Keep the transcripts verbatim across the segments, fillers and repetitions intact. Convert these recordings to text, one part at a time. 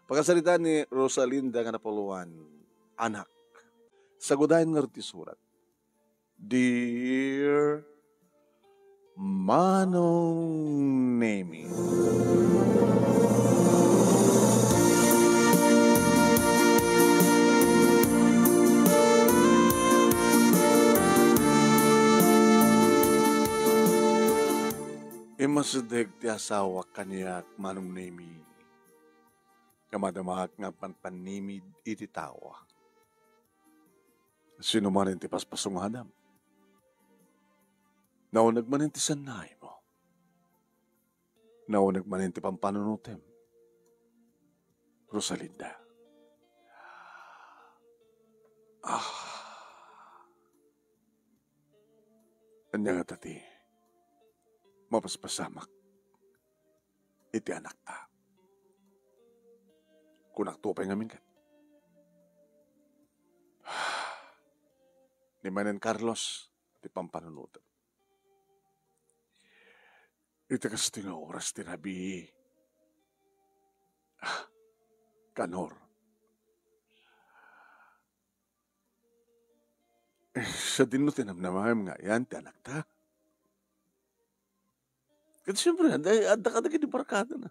Pakasaritaan ni Rosalinda nga napuloan, anak. Sagudayen ngarud ti surat. Dear Manong Nemi. Immasideg ti asawak kaniak, Manong Nemi. Nga madamaak nga panpannimid iti tao. Sino manen ti paspasungadam? Nauneg manen ti sannaymo? Nauneg manen ti pampanunotem? Rosalinda. Ah. Ania ngata ti mapaspasamak iti anakta? Kunakto pay ngamin ket. Ni manen Carlos, ti pampanunotem. Iti kastoy nga oras ti rabii. Ah, Kanor. Eh, sadino ti namnamaem nga ayan ti anakta? Ket siempre, adda, adda kadagiti barkadana.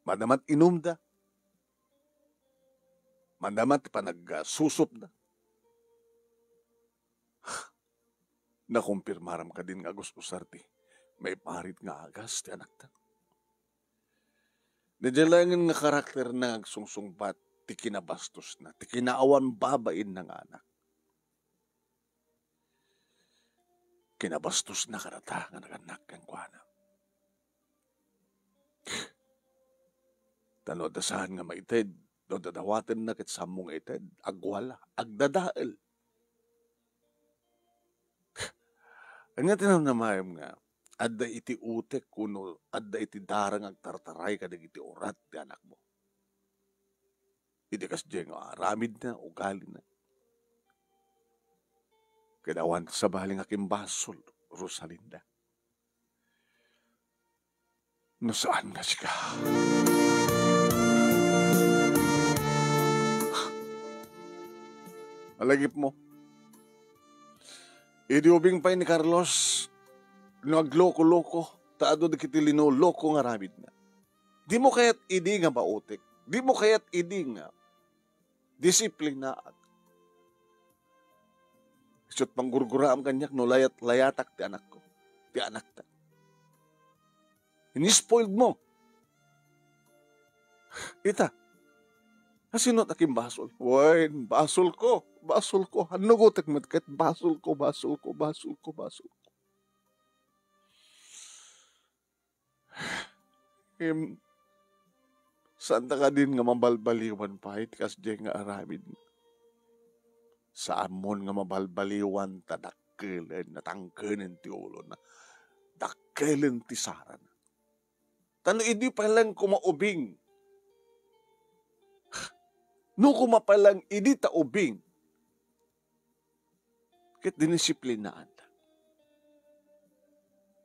Madama ti inumda. Madama ti panagsusupda. Nakumpirmaram kadin nga agus-usar ti maiparit nga agas ti anakta. Daydiay laengen nga karakterna nga agsungsungbat ti kinabastosna, ti kinaawan babainna nga anak. Kinabastosna kadata nga nagannak kenkuana. Ta no adda saan nga maited, no dadawatenna ket sammo nga ited, agwala, agdadael. Ania ti namnamaem nga adda iti utek wenno adda iti dara nga agtartaray kadagiti urat ti anakmo? Iti kasdiay nga aramidna, ugalina. Ket awan sabali nga kimbasol, Rosalinda. No saan nga sika. Alagipmo. Idi ubing pay ni Carlos, no agloko-loko, ta adu dagiti linoloko nga aramidna. Dimo kayat idi nga baotek. Dimo kayat idi nga disiplinaak. Isu't panggurguraam kaniak no layat-layatak ti anakko, ti anakta. Ini-spoiled mo. Ita, asino ta kimbasol? Wen, basolko, basolko. Annugotek met ket basolko, basolko, basolko, basolko. Ngem, saanta kadin nga mabalbaliwan pay ti kasdiay nga aramid? Saanmon nga mabalbaliwan ta dakkelen, natangkenen ti ulona, dakkelen ti sarana. Ta no idi pay laeng koma ubing, no koma pay laeng idi ta ubing, ket dinisiplinaanda.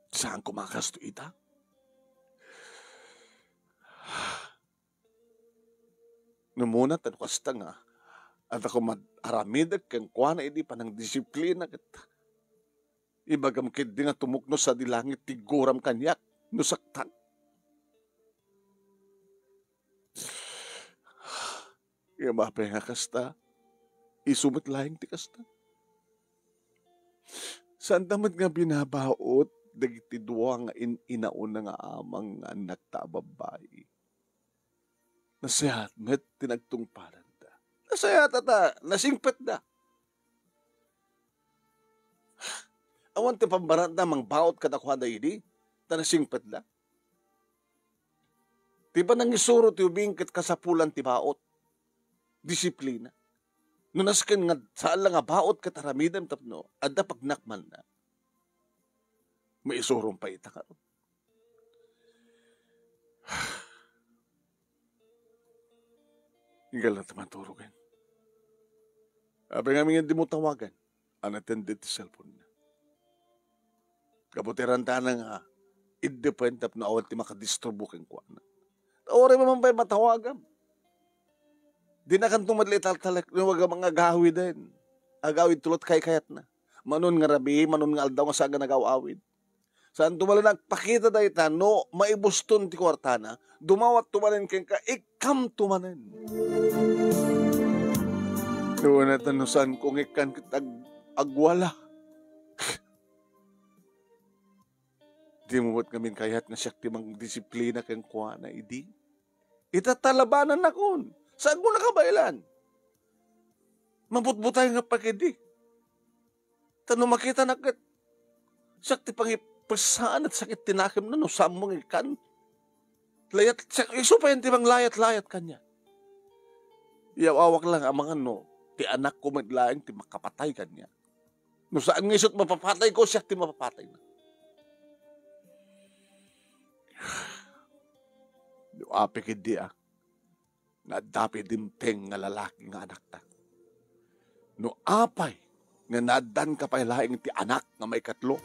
Saan koma kasto ita? No umuna, ta no kasta nga, adda koma aramidek kenkuana idi panangdisiplina, ket ibagam ketdi nga tumukno sadi langit ti guram kaniak no saktan. Ngem apay nga kasta, isu met laeng ti kasta. Saanta met nga binabaut dagiti dua nga in-inauna nga amang nga annakta a babbai. Nasayaat met ti nagtungpalanda. Nasayaat ta nasingpetda. Awan ti pambaratda mangbaut kadakuada idi, ta nasingpetda. Ti panangisuro ti ubing ket kasapulan ti baut. Disiplina. No nasken nga saan la nga baut ket aramidem tapno adda pagnakmalna, maisurom pay ita karon. Inggal na ta maturogen. Apay ngamin nga dimo tawagan? Unattended ti cellphone-na. Kabutiranan ta nga iddepen tapno awan ti makadisturbo kenkuana. Uray man pay matawagam. Dinakanto met la italtalek no agawiden. Agawid tulot kaykayatna. Manon nga rabii, manon nga aldaw nga saan nga nagaw-awid. Saanto manen agpakita dayta no maibuston ti kuartana, dumawatto manen kenka, ikkamto manen. No, natan no saanko nga ikkan ket ag-, agwala. Dimo met ngamin kayat nga siak ti mangdisiplina kenkuana idi? Ita talabanannakon. Saanko nakabaelan? Mabutbutay nga pagidi. Ta no makitanak ket siak ti pangipessaan et sakit ti nakemna no saanmo nga ikkan. Layat, siak, isu pay ti manglayat-layat kaniak. Yaw-awak la nga amangan no ti anakko met laeng ti makapatay kaniak. No saan nga isut' mapapatayko, siak ti mapapatayna. No apay ketdi a, nga adda pay dimteng nga lalaki nga anakta. No apay nga naaddanka pay laeng ti anak nga maikatlo.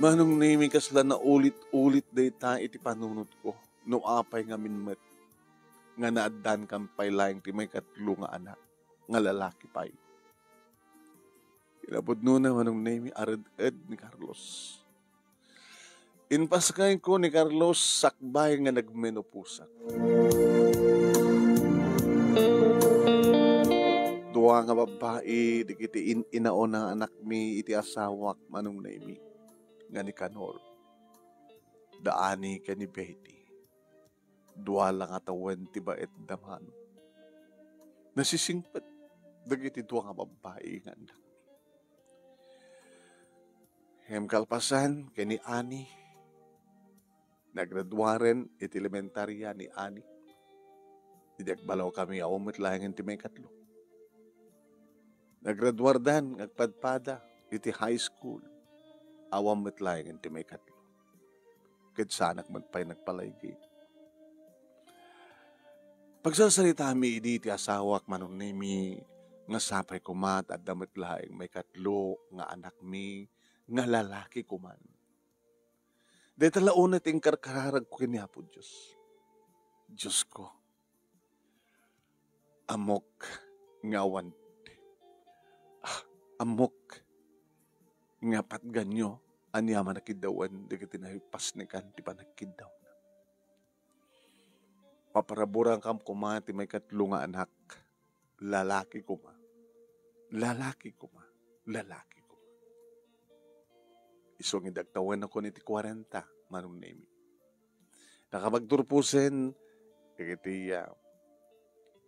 Manong Nemi, kasla naulit-ulit dayta iti panunotko. No apay ngamin met nga naaddankan pay laeng ti maikatlo nga anak nga lalaki pay. Kinapudnona, Manong Nemi, ared-ed ni Carlos. Impasngayko ni Carlos sakbay nga nagmenopausak. Dua nga babbai dagiti in-inauna nga anakmi iti asawak, Manong Nemi, nga ni Kanor. Da Ani ken ni Betty. Dua la nga tawen ti baet da, Manong. Nasisingpet dagiti dua nga babbai nga annakmi. Ngem kalpasan, ken ni Ani, nagraduaren iti elementaria ni Ani. Idi agbalawkami, awan met laengen ti maikatlo. Nagraduardan nga agpadpada iti high school, awan met laengen ti maikatlo. Ket saanak met pay nagpalaygay. Pagsarsaritaami idi ti asawak, Manong Nemi, nga sapay koma ta adda met laeng maikatlo nga anakmi nga lalaki koman. Dayta la unay ti inkarkararagko ken ni Apo Dios. Diosko, ammok nga awan, ah, ammok nga patganyo aniaman a kiddawen dagiti naipasnekan ti panagkiddawna. Paparaburakam koma ti maikatlo nga anak, lalaki koma, lalaki koma, lalaki koma. Isu nga idi agtawennakon iti kuarenta, Manong Nemi. Nakapagturposen dagiti, ah,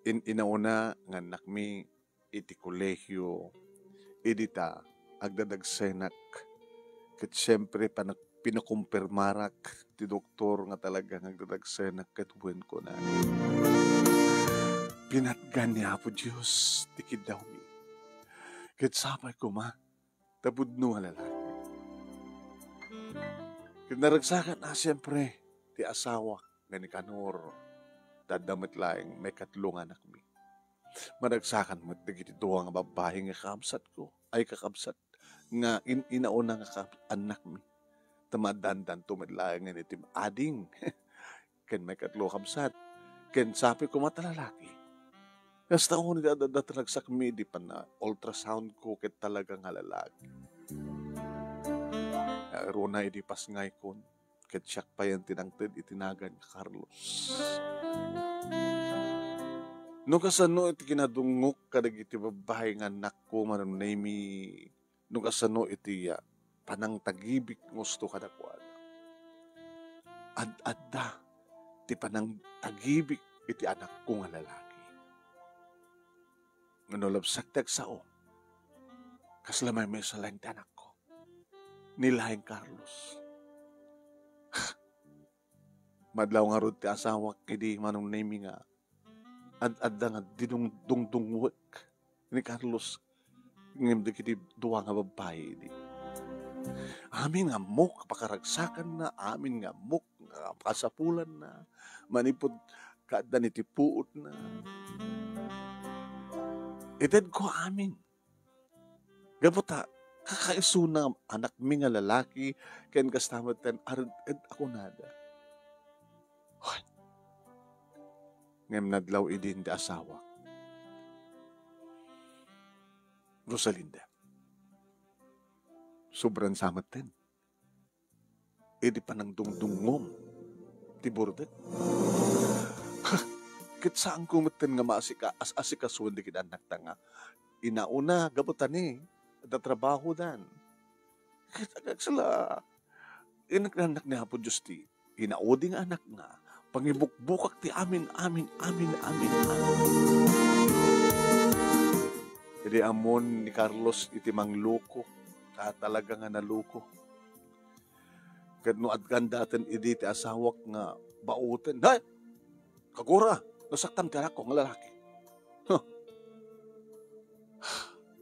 in-inauna nga annakmi iti kolegio, idi ta agdadagsenak. Ket siempre, panak-, pinakumpirmarak ti doktor nga talaga nga agdadagsenak ket wen kuna, "Pinatgan ni Apo Dios ti kiddawmi." Ket sapay koma, ta pudno nga lalaki. Ket naragsakan a, siempre, ti asawa nga ni Kanor, ta adda met laeng maikatlo nga anakmi. Maragsakan met dagiti dua nga babbai nga kakabsatko, ay, kakabsat, nga in-, inauna nga kab-, annakmi. Ta maaddandanto met laengen iti ading ken maikatlo a kabsat, ken sapay koma ta lalaki. Kasta unay ti adda, adda ti ragsakmi idi panna-ultrasound ko ket talaga nga lalaki. Ngaruna idi pasngaykon, ket siak payen ti nangted iti nagan nga Carlos. No kasano iti kinadungngok kadagiti babbai nga annakko, Manong Nemi, no kasano iti, ah, panangtagibik nga usto kadakuada. Ad-adda ti panangtagibik iti anakko nga lalaki. Ngem no labsak ti agsao, kasla maymaysa laeng ti anakko. Ni laeng Carlos. Madlaw ngarud ti asawak idi, Manong Nemi, nga ad-adda nga dinung-, dungdungwek ni Carlos ngem dagiti dua nga babbai idi. Amin nga ammok pakaragsakanna, amin nga ammok nga kasapulanna, manipud kaaddan iti puotna. Itedko amin. Gapu ta, Kakaisuna anakmi nga lalaki, ken kasta metten ared-ed a kunada. Hoy! Ngem nadlaw idin ti asawak. Rosalinda, sobran sa metten idi panangdungdungngom ti burdek. Ket saanko metten nga maasika-, as-, asikasuen dagiti annakta nga inauna gapu ta ni, adda trabahodan. Ket agkaksala, innak-, innak ni Apo Dios ti inaudi nga anakna, pangibukbukak ti amin, amin, amin, amin, amin. Idi ammon ni Carlos iti mangloko, ta talaga nga naloko. Ket no addan daten idi ti asawak nga baoten, "Hay! Kagura, no saktam ti anakko nga lalaki. Huh.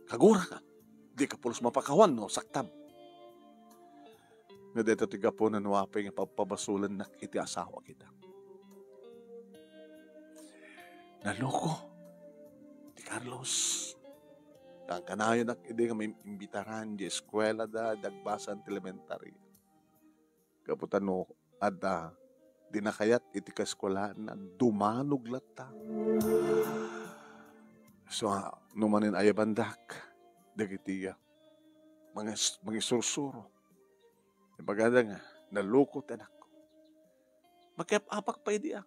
Kagura ka. Di ka pulos mapakawan no saktam." Nga dayta ti gapuna no apay nga pabpabasolennak iti asawak ita. Naloko ti Carlos. Kankanayonak idi nga maimbitaran di eskuela da, dagbasan ti elementarya. Gapu ta no adda di nakayat iti kaeskuelaanna, dumanog latta. So, no manen ayabandak dagiti, ah, mangis-, mangisursuro. Ibagada nga, naloko ti anakko. Makiap-apak pay di, ah.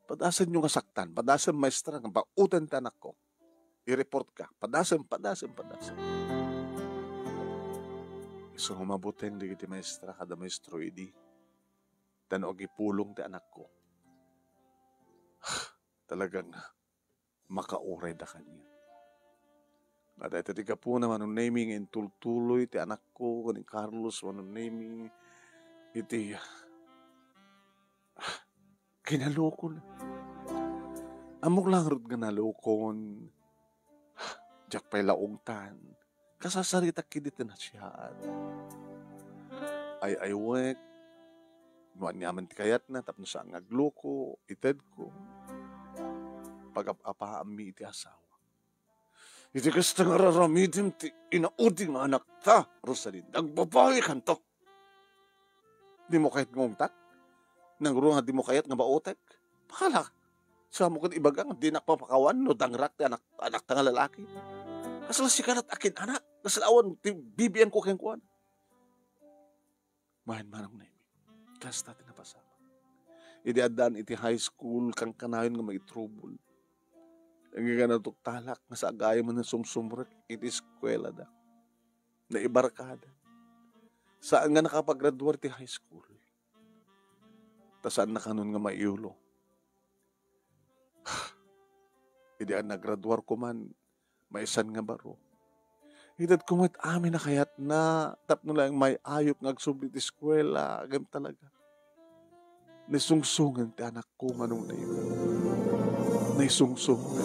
Padasenyo nga saktan, padasen maestra nga baoten ti anakko. I-report ka. Padasem, padasem, padasem. Isu nga mabuteng dagiti maestra kada maestro idi. Ta no agipulong ti anakko, talagang makauray da kaniak. Nga dayta ti gapuna, Manong Nemy, nga intultuloy ti anakko ken ni Carlos, Manong Nemy, iti kinalokon. Ammok la ngarud nga nalokon. Diak pay la ungtan. Kasasaritak idi ti nasayaat. Ay-aywek no aniaman ti kayatna tapno saan nga agloko, itedko. Pagap-apaammi iti asawa. Iti kasta nga ar-aramidem ti inaudi nga anakta, Rosalinda, agbabaekanto. Dimo kayat nga ungtak? Nangruna nga dimo kayat nga baotek? Bahala. Saan mo ket ibaga nga dinak papakawan no dangrak ti anak, anakta nga lalaki? Kasla sika lat akin-anak, kasla awan ti bibiangko kenkuana. Main, Manong Nemy, kasta ti napasamak. Idi addaan iti high school, kankanayon nga maitrubol. Agingga natuktalak nga sa agayam nga nasumsumrek iti eskuelada. Naibarkada. Saan nga nakapagraduar ti high school. Ta saanna kanon nga maiyulo. Idi a nagraduar ko man, maisan nga baro. Itedko met amin a kayatna tapno laeng may-ayok nga agsubli ti eskuela, ngem talaga. Naisungsongen ti anakko, Manong Nemy. Naisungsongen.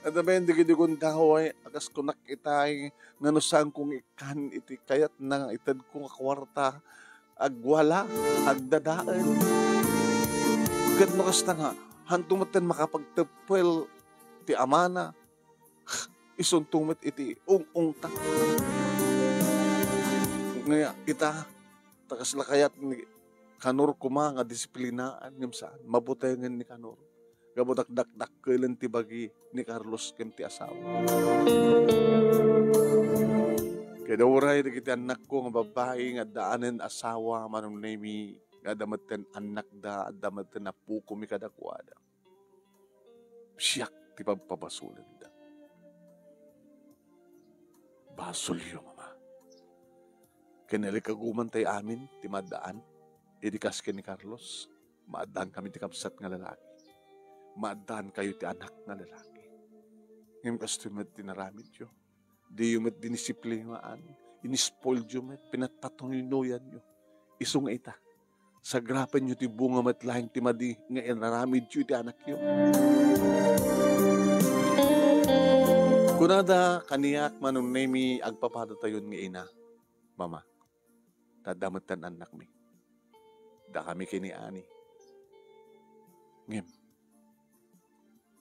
Adda met dagiti gundaway a kas kunak itay nga no saanko nga ikkan iti kayatna nga itedko nga kuarta, agwala, agdadael. Ket no kasta nga, hanto metten makapagteppel ti amana, isunto met iti ung-ungta. Nga ita, ta kasla kayat ni Kanor koma nga disiplinaan, ngem saan, mabutengen ni Kanor. Gapu ta dakdakkelen ti bagi ni Carlos ken ti asawa. Ket uray dagiti annakko nga babbai nga addaanen asawa, Manong Nemy, nga adda metten annakda, adda metten apokomi kadakuada. Siak ti pabpabasolenda. Basolyo, Mama. Ken nalikaguman tay amin ti maaddaan idi kas ken ni Carlos. Maaddaan kami ti kabsat nga lalaki. Maaddaan kayo ti anak nga lalaki. Ngem kastoy met ti naramidyo. Diyo met dinisiplinaan. Inispoilyo met, pinatpatuynoyanyo. Isu nga ita, sagrapenyo ti bunga met laeng ti madi nga inaramidyo iti anakyo. Kunada kaniak, Manong Nemy, agpapadatayon nga ina, mama, ta adda metten annakmi. Dakami ken ni Ani. Ngem,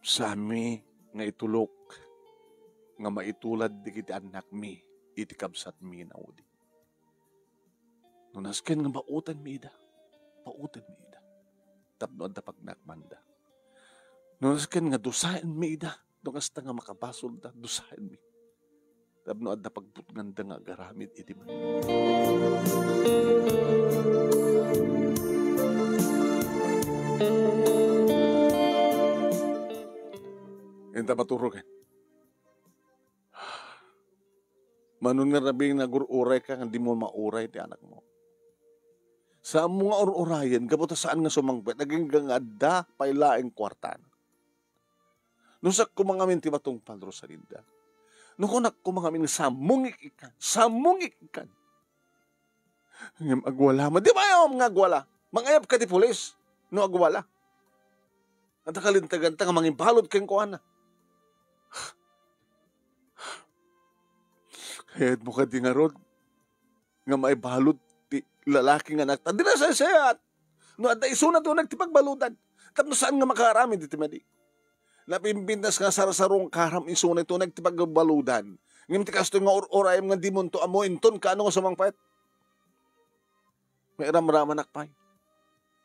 saanmi nga itulok nga maitulad dagiti annakmi iti kabsatmi nga naudi. No nasken nga baotenmi ida, baotenmi ida. Tapno adda pagnakmanda. No nasken nga dusaenmi ida, no kasta nga makabasolda, dusaenmi. Tapno adda pagbutnganda nga agaramid iti man. Inta maturogen. Mano nga rabii nga agur-uray ka nga dimo mauray ti anakmo. Saanmo nga ur-urayen, gapu ta saan nga sumangpet, agingga nga adda pay laeng kuartana. No sakko mangamin ti matungpal, Rosalinda. No kunak ko mangamin, saanmo nga ik-ikkan, saanmo nga ik-ikkan. Ngem agwala man. Di ba nga agwala? Mangayab ka ti pulis no agwala. Adda kalintaganta nga mangibalud kenkuana. Kayatmo kadi ngarud nga maibalud ti lalaki nga anakta? Di nasaysayat! No adda isuna ti uneg ti pagbaludan, tapno saan nga makaaramid iti madi. Napimpintas nga sarsarungkaram isuna ti uneg ti pagbaludan. Ngem ti kastoy nga ur-urayem nga dimonto ammo inton kaano nga sumangpet. Mairamramanak pay.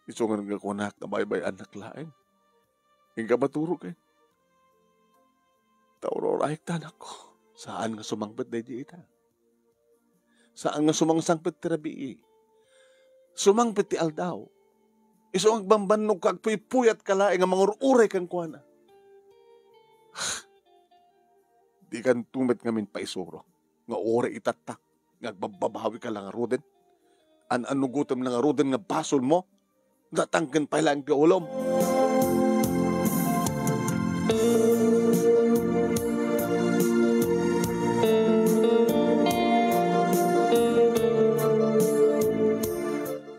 Isu nga kunak nga baybay-annak laeng. Inka maturogen. Ta ur-urayek ta, anakko. Saan nga sumangpet daydi ita. Saan nga sumangsangpet ti rabii. Sumangpet ti aldaw. Isu nga agbambannog ka, agpuypuyat ka laeng nga mangur-uray kenkuana. Dikanto met ngamin paisuro nga uray itattak nga agbabbabawi ka la ngaruden. An-anugotem la ngaruden nga basolmo, datangken pay laeng ti ulom.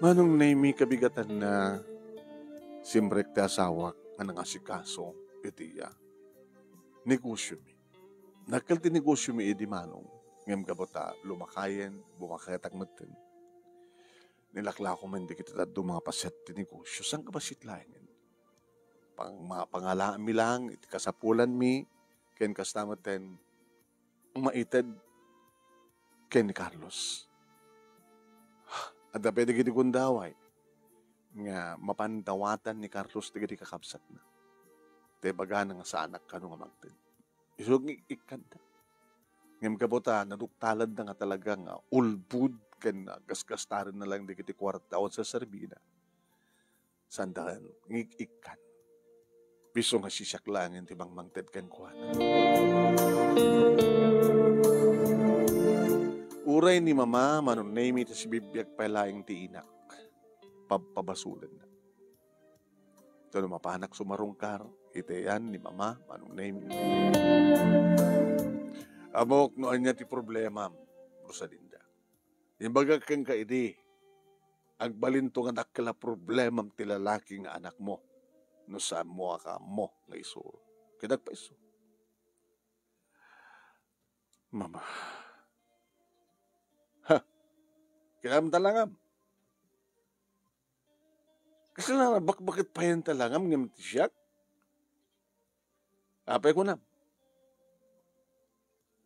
Manong Nemi, kabigatanna, simrek ti asawak nga nangasikaso iti iya negosiomi. Dakkel ti negosiomi idi, Manong, ngem gapu ta lumakayen, bumakayetak metten, nilaklako man dagiti dadduma nga paset ti negosio. Saan nga paset laengen? Pang-, ma-, pangalaanmi lang iti kasapulanmi, ken kasta metten maited ken ni Carlos. Adda pay dagiti gundaway nga mapan dawatan ni Carlos dagiti kakabsatna. Ta ibagana nga saanak kano nga mangted. Isu nga ik-ikkanda. Ngem gapu ta naduktalanda nga talaga nga ulbod ken gasgastarenna lang dagiti kuarta a serbina. Sanda nga ik-ikkan. Isu nga siak laengen ti mangmangted kenkuana. Uray ni Mama, Manong Nemi, ta sibibiag pay laeng ti inak. Pabpabasolenna. Ta no mapanak sumarungkar, iti ayan ni Mama, Manong Nemi. Ammok no ania ti problemam, Rosalinda. Imbagak kenka idi, agbalinto nga dakkel a problemam ti lalaki nga anakmo no saanmo a kaammo nga isuro. Ket agpaiso. Mama. Ha? Kinam talangam. Kasla nabakbaket payen talangam ngem ti siak? Apay kunam?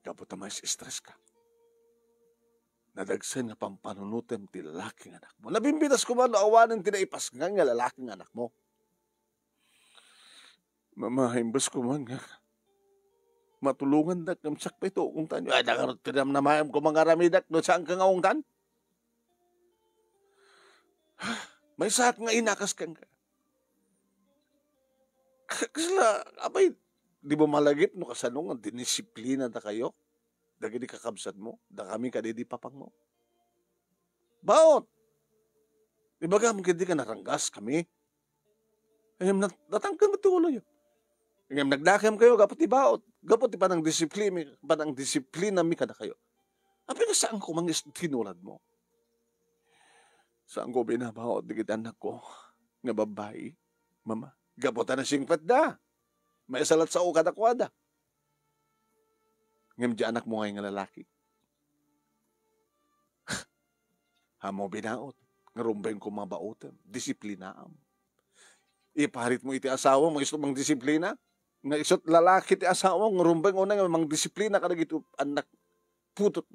Gapu ta mais-stress ka. Nadagsen nga pampanunotem ti lalaki nga anakmo. Nabimbitas koma no awanen ti naipasngan nga lalaki nga anakmo. Mama, imbes koma nga matulongandak ngem siak pay ti ukongtan. Ay, dangarot ti namnamaem koma nga aramidak no saanka nga ungtan. Maysaak nga inakas kenka. Ka-, kasla, apay, dimo malagip no kasano nga dinisiplinadakayo dagiti kakabsatmo, dakami kadi idi papangmo? Baot! Ibagam ketdi nga naranggaskami. Ngem nat-, natangken met ti uloyo. Ngem nagdakemkayo gapu ti baot, gapu ti panangdisiplimi-, panangdisiplinami kadakayo. Apay nga saanko mangis-, tinuladmo? Saanko binabaot dagiti annakko nga babbai, Mama, gapu ta nasingpetda. Maisalatsao kadakuada. Ngem diay anakmo ngay nga lalaki, ammo binaot nga rumbeng koma baotem, disiplinaam. Iparitmo iti asawam nga isu mangdisiplina, nga isut lalaki ti asawam nga rumbeng unay nga mangdisiplina kadagiti annak, putot.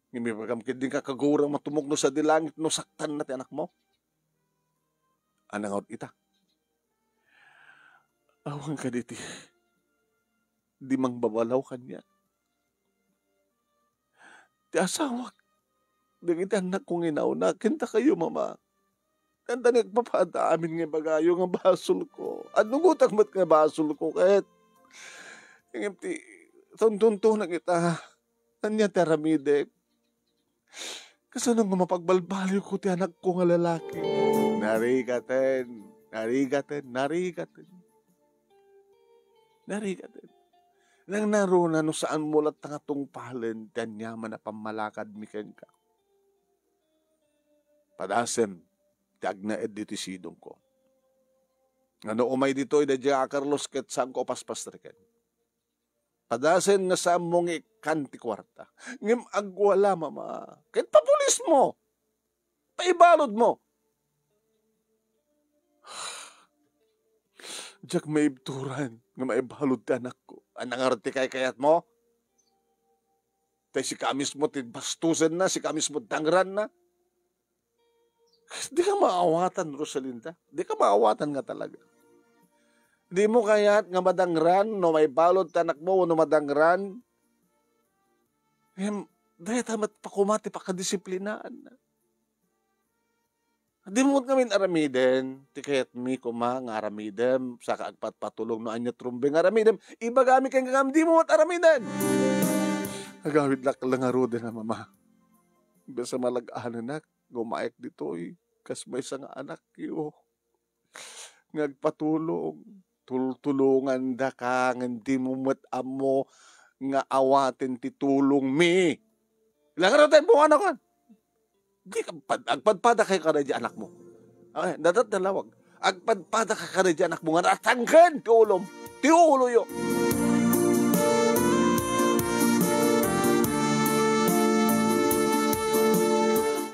Ngem ibagam ketdi nga kagurang matumok no sadi langit no saktanna ti anakmo. Ania ngarud ita? Awan kadi ti, di mangbabalaw kaniak. Ti asawak, dagiti annakko nga inauna, ken dakayo, Mama. Kanta nagpapada amin nga ibagayo nga basolko. Adda gutang met nga basolko ket. Ngem ti tuntuntunek ita, ania ti aramidek? Kasano nga mapagbalbaliwko ti anakko nga lalaki? Narigaten, narigaten, narigaten. Narigaten. Nangngaruna no saanmo latta nga tungpalen ti aniaman a pammalakadmi kenka. Padasem ti agnaed ditoy sidongko. Nga no umay ditoy daydiay a Carlos ket saanko a paspastreken. Padasem nga saanmo nga ikkan ti kuarta. Ngem agwala, Mama. Ket papulismo. Paibaludmo. Diak maibturan nga maibalud ti anakko. Ania ngarud ti kaykayatmo? Tay sika mismo ti bastusenna, sika mismo dangranna. Di ka maawatan, Rosalinda. Di ka maawatan nga talaga. Di mo kayat nga madangran no maibalud ti anakmo wenno madangran? Ngem, dayta met pa koma ti pakadisiplinaanna. Di mo met ngamin aramiden ti kayatmi koma nga aramidem, saka agpatpatulong no ania ti rumbeng nga aramidem. Ibagami kenka ngem di mo met aramiden. Agawid la ngaruden a Mama. Imbes a malag-anenak nga umayak ditoy, kas maysa nga anakyo nga agpatulong. Tultulongandaka, ngem di mo met ammo nga awaten ti tulongmi. Langaruten mo, ano kan? Di ka pad-, agpadpadakayo kadaydi anakmo. Ay, dadat dalawag. Agpadpadaka kadaydi anakmo nga natangken ti ulom. Ti uloyo.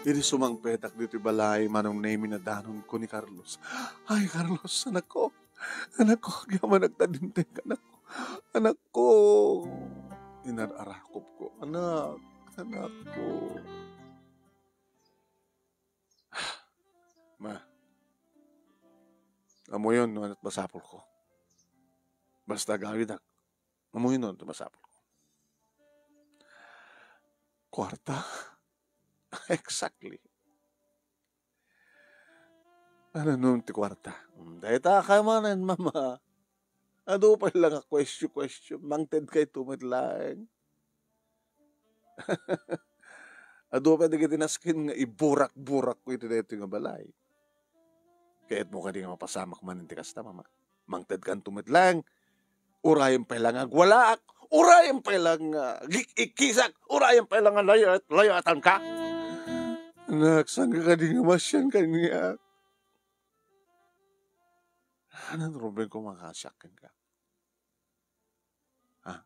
Idi sumangpetak ditoy balay, Manong Nemy, nadanonko ni Carlos. Ay, Carlos, anakko. Anakko, agyamanak ta dimtengka, anakko. Anakko. Inar-arakopko. Anak, anakko. Ma, ammoyon no ania't masapulko. Basta agawidak, ammoyon no ania't masapulko. Kuarta? Exactly. Ano nun ti kuarta? Hmm, dayta ka manen, Mama. Adu pay la nga question, question. Mangtedkayto met laeng. Adu pay dagiti nasken nga iburak-burakko iti daytoy nga balay. Kayatmo kadi nga mapasamak manen ti kasta, Mama? Mangtedkanto met laeng. Urayen pay la nga agwalaak. Urayen pay la nga gik-ikkisak. Urayen pay la nga layat-layatanka. Anak, saan ka kadi nga masian kaniak? Anak, Ruben, kung makasiak kenka. Ha?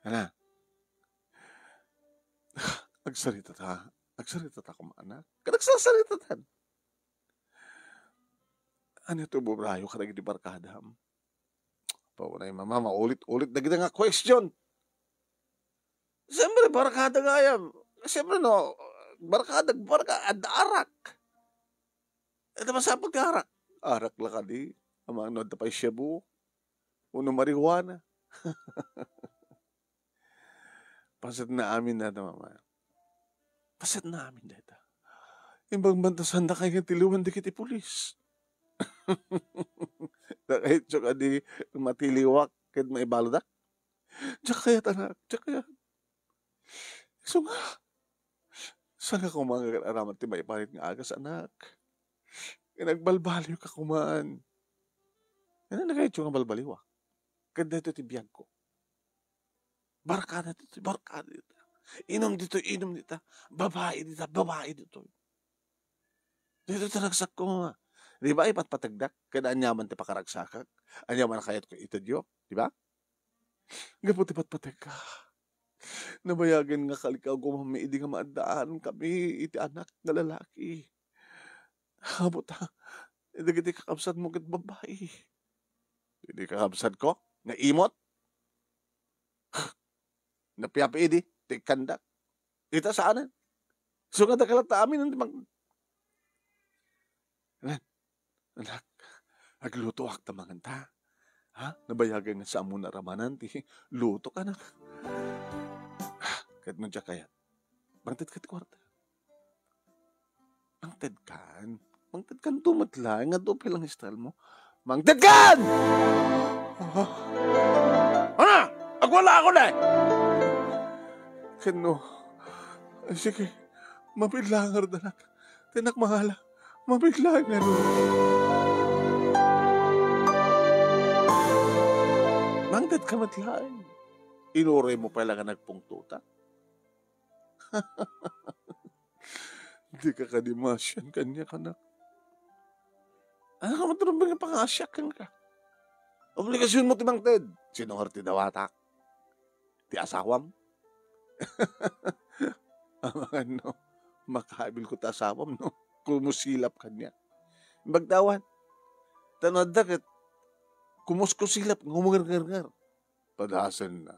Ana? Agsarita ta. Agsarita ta koma, anak. Ket agsasarita ta. Ania ti ubrayo kadagiti barkadam? Paunay, Mama, maulit-ulit dagiti nga question. Siyempre, barkada gayam. Siyempre, no, barkada, barka, adda arak. Ita masapul ti arak. Arak la kadi. Amang no adda pay shabu. Uno marijuana. Paset na amin na, Mama. Paset na amin dayta. Imbag man ta sanda kay nga tiliwan dagiti pulis. Nakayatyo kadi matiliwak ket maibaludak? Diak kayat, anak. Diak kayat. Isu nga. Saan ka koma nga aramid ti maiparit nga agas, anak? Nga nagbalbaliw ka kuman. Nga nakayatyo nga balbaliwak. Ket daytoy ti biagko. Barkada ditoy, barkada dita. Inum ditoy, inum dita. Babai dita, babai ditoy. Daytoy ti ragsakko, Mama. Di ba, ipatpategdak? Ket aniaman ti pakaragsakak? Aniaman a kayatko itedyo? Di ba? Gapu ti patpategka. Nabayagen nga kalikaw gumammi idi nga maaddaan kami iti anak nga lalaki. Apo ta, dagiti kakabsatmo ket babai. Idi kakabsatko nga imot? Napiapi idi, ti ikkandak. Ita saanen. So, nga dakkel ta amin, ti mag-, Anak, aglutoak ta manganta. Ha? Nabayagen nga saan mo naramanan ti lutok, anak. Ket no diak kayat, mangtedka ti kuarta. Mangtedkan. Mangtedkan to met laeng, nga dupay lang style mo. Mangtedkan! Ah. Ano? Agwala ako na eh! Ket no, ay, sige, mabigla nga, anak. Ti anak mangala, mabigla nga. Mangtedka met laeng. Inuray mo pay la nga nagpungtota. Dika kadi masian kaniak, anak. Ano ka matulog nga pangasiak kenka? Obligasion mo ti mangted. Sino nga ti dawatak? Ti asawam? Amangan no, makabil ko ti asawam, no? Kumusilap kaniak. Bagtawan. Tan no adda ket, kumuskusilap, ngumungernger. Padasen na.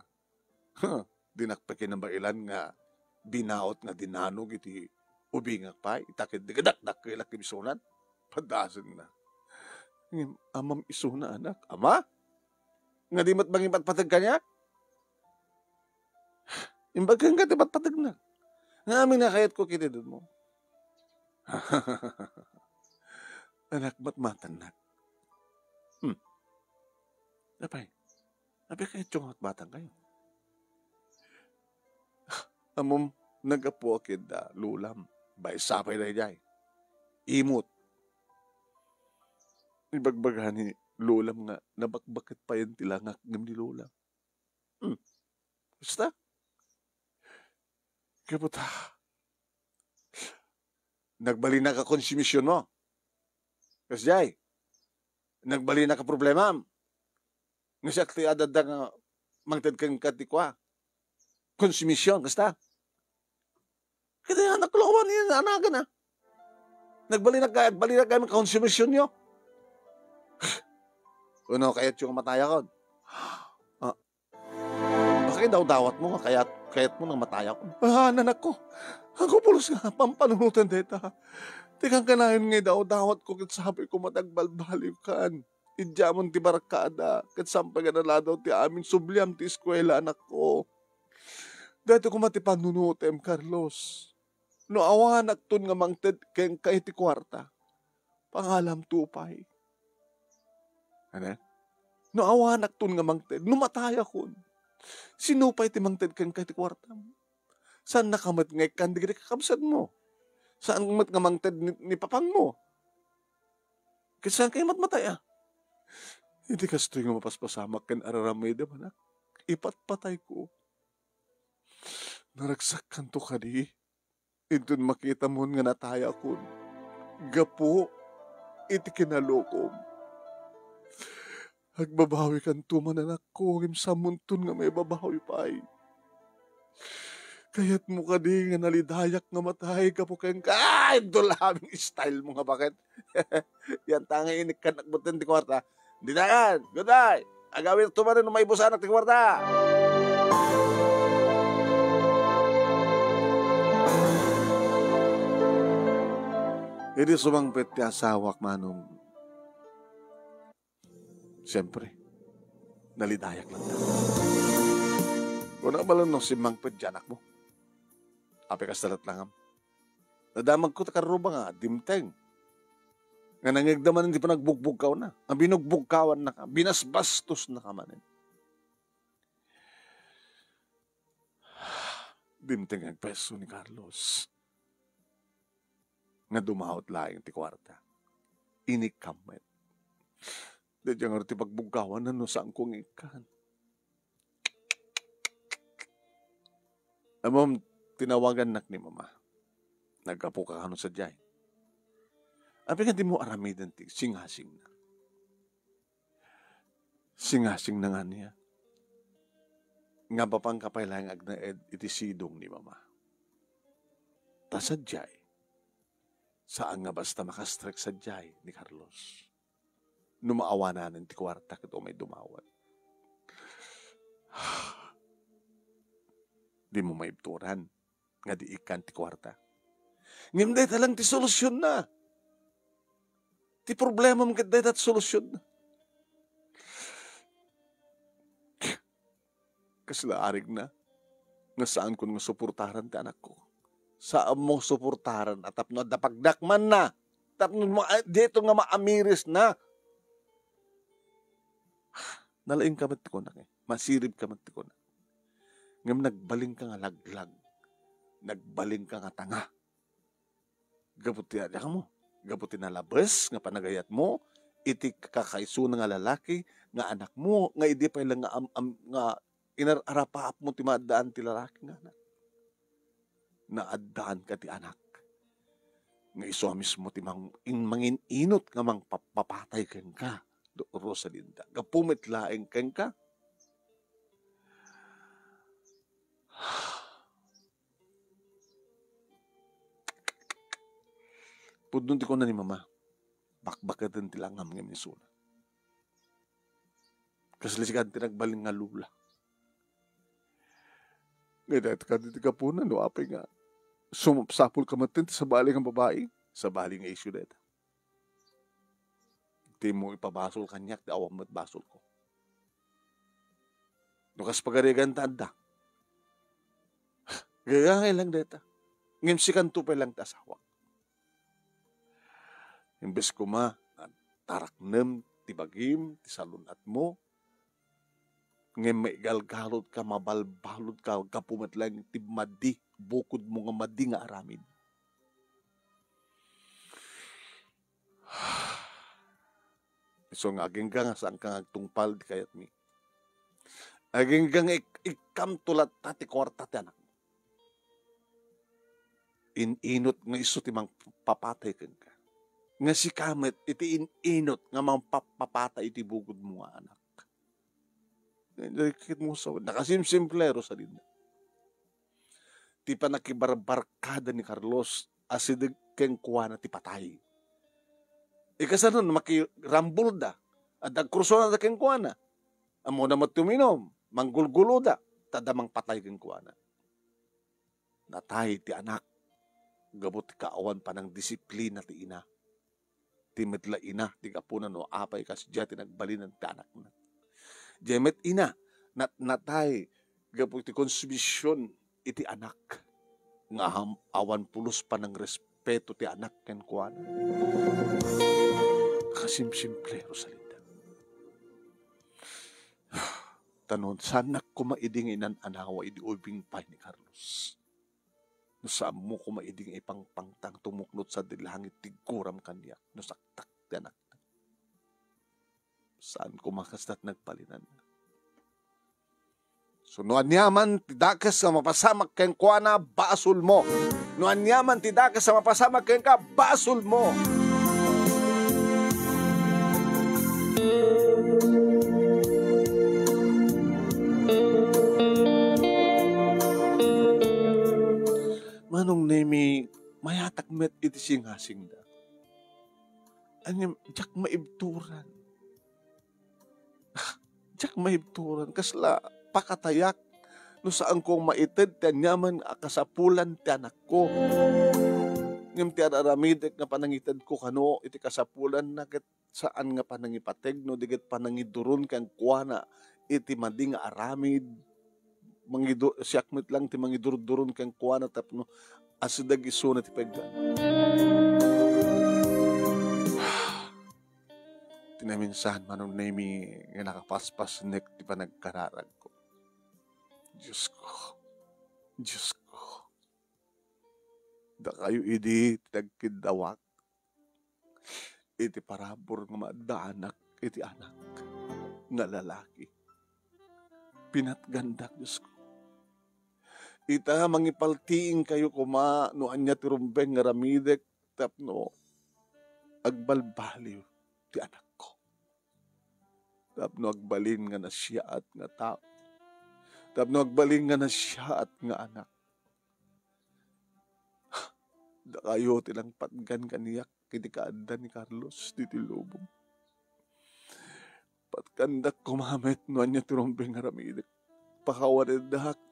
Dinak pay kinabailan nga binaut nga dinanog iti ubingak pay, ita ket di kadakdakkelak ti bisunan. Padasen na. Ngem amam isuna, anak. Ama? Nga di met mangipatpateg kaniak? Imbag kenka ti patpategna. Nga amin nga kayatko ket idunmo. Anak, matmatannak. Hmm. Apay, apay kayatyo nga matmatangkayo? Ammom, naggapu a ket da lolam. Maysa pay daydiay. Imot. Ibagbaga ni lolam nga nabakbaket payen ti langak ngem ni lola. Hmm. Kasta? Kaputa. Nagbalinak a konsumision mo. Kasdiay. Nagbalinak a problemam. Nga siak ti adda nga mangted kenka ti kua. Konsumision, kasta? Ket anak, lowan ni anagan, a. Nagbalinak ka, nagbalinak ka konsumisionyo. Uno, kayatyo nga matayakon? Ah, bakit daw dawat mo nga kayat, kayat mo nga matayakon? Ah, anak ko. Ako pulos nga pampanunutan deta. Ti kankanayon nga daw dawat ko ket sabi ko matagbalbaliw kan. Idiamon ti barkada, ket saan pay nga naladaw ti amin subliam ti eskuela, anakko. Daytoy koma ti pannunutem, Carlos. No awanakton nga mangted kenka iti kuarta, pangalam to pay. Ano? No awanakton nga mangted, no matayakon, sino pay ti mangted kenka iti kuartam? Saannaka met nga ikkan dagiti kakabsatmo? Saan met nga mangted ni, ni papangmo? Ket saan kayo matmatay, a? Iti kastoy nga mapaspasamak ken ar-aramidem, anak, ipatpatayko. Naragsakkanto kadi, inton makitamon nga natayakon gapu iti kinalukom. Agbabawikanto man, anakko, ngem saanmonton nga maibabawi pay. Kayatmo kadi nga nalidayak nga matay gapu kenka? Ay, dulamin style mo nga baket. Yan ta nga inikkan akbuten ti kuarta. Dinagan, goodbye. Agawid to manen no maibusanak ti kuarta. Idi sumangpet ti asawak, Manong, siyempre, nalidayak latta. Kuna bala no simmangpet ti anakmo. Apay kasta latta ngam? Nadamagko ta karruba nga dimteng. Nga nangngegda manen ti panagbugbugkawna. Nga binugbugkawannaka, binasbastosnaka manen. Dimteng nga agpayso ni Carlos nga dumawat laeng ti kuarta. Inikkam met. Daydiay ngarud ti pagbugkawan no saanko nga ikkan. Ammom, tinawagannak ni Mama. Naggapuka kano sadiay? Apay nga dimo aramiden ti singasingna? Singasingna nga ania? Nga mapanka pay laeng agnaed iti sidong ni Mama. Ta sadiay, saan nga basta makastrek sadiay ni Carlos. No maawananen ti kuarta ket umay dumawat. Dimo maibturan. nga di ikkan ti kuarta. Ngem dayta lang ti solusionna. Ti problemam ket dayta ti solusionna. Kasla arigna nga saankon nga suportaran ti anakko. Saanmo suportaran a tapno adda pagdakmanna. Tapno ma-, daytoy nga maamirisna. Nalaingka met ti kunak, eh. Masiribka met ti kunak. Ngem nagbalinka nga laglag. Nagbalinka nga tanga. Gapu ti, ania mo? Gapu ti nalabes nga panagayatmo iti kakaisuna nga lalaki nga anakmo, nga idi pay lang nga am-, am-, nga inar-, arapaapmo ti maaddaan ti lalaki nga anak. Naaddaanka ti anak. Nga isu a mismo ti mang-, in-, mangin-inot nga mangpapapatay kenka, Rosalinda. Gapu met laeng kenka. Pudno ti kuna ni Mama, bakbaketen ti langam ngem isuna. Kasla sika ti nagbalin nga lula. Nga dayta kadi ti gapuna, no apay nga sumapsapulka metten ti sabali nga babai, sabali nga isyu dayta. Dimo ipabasol kaniak ti awan met basolko. No kas pagarigan ta adda. Gagangay lang dayta. Ngem sikanto pay lang ti asawak. Imbes koma nga taraknem ti bagim, ti salun-atmo, ngem maigalgalodka, mabalbalodka, gapu met laeng ti madi, bukodmo nga madi nga aramid. Isu nga agingga nga saanka nga agtungpal ti kayatmi. Agingga nga ik-, ikkamto latta ti kuarta ti anak. In-inot nga isu ti mangpapatay kenka. Nga sika met iti in-inot nga mangpapapatay iti bukodmo nga anak. Nakit mo sa, nakasimsimple, Rosalinda. Ti panakibarbarkada ni Carlos, asideg kenkuana ti patay. Ikasano, makirambulda, adda agkursunada kenkuana. Ammona met ti uminum, manggulguloda, ta adda mangpatay kenkuana. Natay ti anak, gapu ti kaawan panangdisiplina ti ina. Ti met la ina ti gapuna no apay kasdiay ti nagbalinan ti anakna. Diay met ina, nat-, natay gapu ti konsumision iti anak. Nga am-, awan pulos panangrespeto ti anak kenkuana. Kasimsimple, Rosalinda. Ta no, saannak koma idi nga inan-anawa idi ubing pay ni Carlos. No saanmo koma idi nga ipangpangtang tumuknot sadi langit ti guram kaniak no saktak ti anakna. Saan koma kastat nagbalinan. So, no aniaman ti dakes nga mapasamak kenkuana, basolmo. No aniaman ti dakes nga mapasamak kenka, basolmo. Manong Nemi, mayatak met iti singasingda. Ania, diak maibturan. Diak maibturan. Kasla pakatayak no saankong maited ti aniaman a kasapulan ti anakko. Ngem ti ar-aramidek nga panangitedko kano iti kasapulanna ket saan nga panangipateg no di ket panangiduron kenkuana iti madi nga aramid. Mangidu-, siak met lang ti mangidurduron kenkuana tapno asideg isuna ti pegga. Ti naminsan, Manong Nemi, nga nakapaspasnek ti panagkararagko. Diyos ko, Diyos ko, dakayo idi ti nagkiddawak iti parabur nga maaddaanak iti anak nga lalaki. Pinatgandak, Diyos ko. Ita, mangipaltiingkayo koma no ania ti rumbeng nga aramidek tapno agbalbaliw ti anakko. Tapno agbalin nga nasiaat nga tao. Tapno agbalin nga nasiaat nga anak. Dakayo ti nangpatgan kaniak iti kaadda ni Carlos ditoy lubong. Patgandak koma met no ania ti rumbeng nga aramidek. Pakawanendak.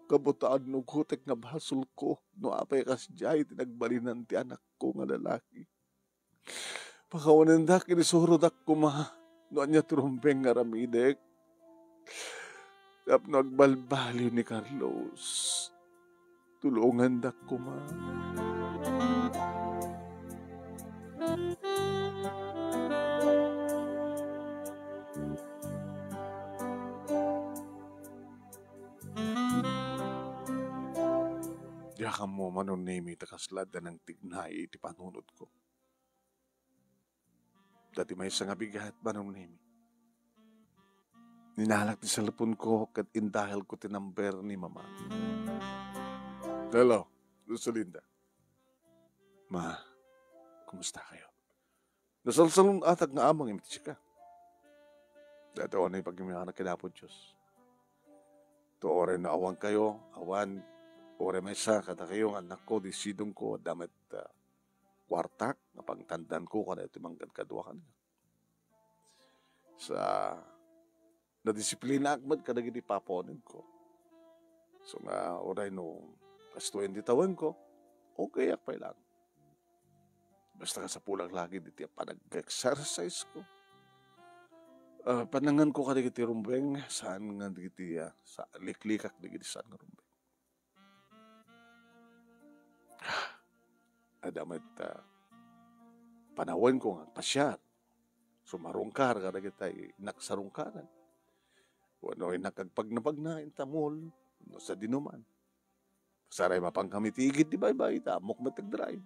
kabutaan no gutek nga basolko no apay kasdiay ti nagbalinan ti anakko nga lalaki. Pakawanendak iti surodak koma no ania ti rumbeng nga aramidek tapno agbalbaliw ni Carlos. Tulongandak koma. Diak ammo, Manong Nemi, ta kasla adda nangtignay iti panunotko. Ta ti maysa nga bigat, Manong Nemi, ninalak ti cellphone-ko ket indaelko ti number ni Mama. Hello, Rosalinda. Ma, kumusta kayo? Nasalsalun-atak nga amang iti sika. Daytoy unay pagimyanak ken Apo Dios. To uray no awan kayo, awan, uray maysa kadakayo nga annakko, di sidongko, adda met, ah, kuartak nga pangtandanko kadagiti mangkadkadua kaniak. Sa nadisiplinaak met kadagiti papaunenko. So nga, uray no kastoyen ti tawenko, okayak pay lang. Basta kasapulak lagi diti panag-exercise ko. Ah, pananganko kadagiti rumbeng, saan nga dagiti, ah, sa liklikak dagiti saan nga rumbeng. Adda met, ah, panawenko nga agpasiar. Sumarungkar kadagiti innak sarungkaran. Wenno innak agpagnapagna inta mall, no sadino man. Saray mapankami ti igid ti baybay, ta ammok met agdrive.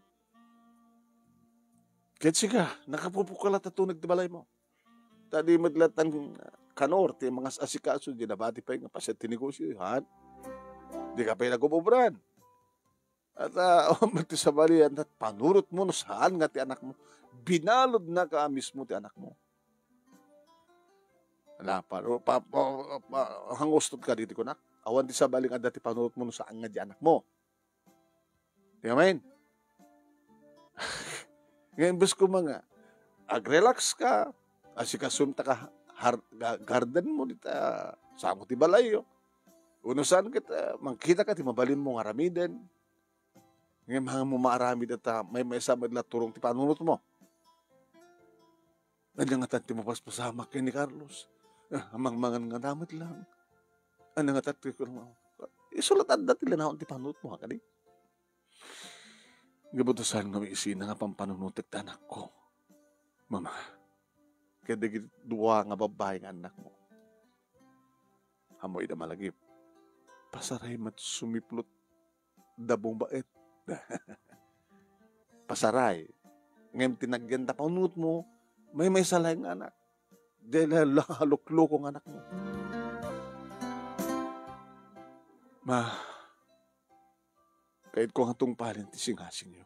Ket sika, nakapupukkalat a tuneg ti balaymo. Ta di met latta ni Kanor ti mangas-asikaso, di nabati pay nga pasiar ti negosio, han? Di ka pay nagububran. At, ah, awan met ti sabali, ania ti panunotmo no saan nga ti anakmo. Binaludnaka a mismo ti anakmo. Ala, pa, pa, pa, pa, hangustot ka diti kunak. Awan ti sabali nga adda ti panunotmo no saan nga di anakmo. Di amin. Nga imbes koma nga, ag-relax ka, asikasom ta ka har-, ga-, garden mo dita, sango ti balayyo. Uno saan ket, ah, mangkita ka ti mabalin mo nga aramiden. Ngem hangmo maaramid ta maymaysa met la turong ti panunot mo. Ania ngatan ti mapaspasamak ken ni Carlos? Ah, amangmangan nga namet lang. Ania ngatan ti, isu la adda ti lanawen ti panunot mo, ha, kadi? Gapu ta saan nga maisina nga pampanunotek ti anakko, Mama, ken dagiti dua nga babbai nga annakmo. Ammo ida malagip, pasaray met sumiplot da bumbaet. Pasaray. Ngem ti nagyan ta panunotmo, maymaysa laeng nga anak. Di la, la, lukloko nga anakmo. Ma, kayatko nga tungpalen ti singasingyo.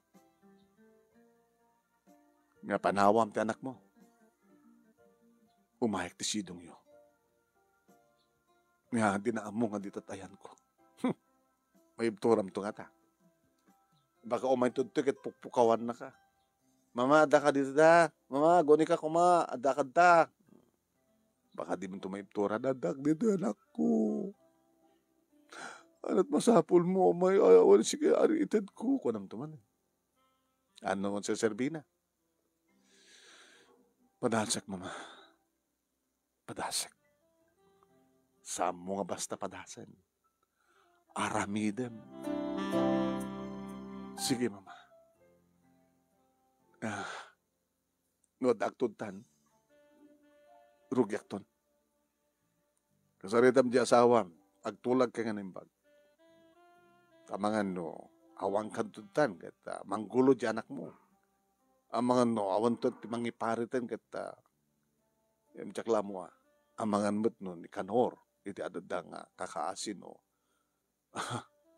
Nga panawam ti anakmo. Umayek ti sidongyo. Nga, di na ammo nga dita ayanko. Hmm. Maibturamto ngata. Baka umayto ditoy ket pukpukawannaka. "Mama, adda ka dita? Mama, guni ka koma, adda ka dita?" Baka dimanto maibtura, "Addak dita, anakko. Ania't masapulmo, umay, ay, awan sige, aritedko," kunamto man. Ania nga serbina? Padasek, Mama. Padasek. Saanmo nga basta padasen. Aramidem. Sige, Mama. Ah, no adda agtudtan, rugiakton. Kasaritam di asawam, agtulag ka nga naimbag. Amangan no awan kan tudtan ket, ah, manggulo di anakmo. Amangan no awan tudtan ti mangipariten ket, ah, em, diak la ammo, ah, amangan met no ni Kanor iti adda nga kakaasi no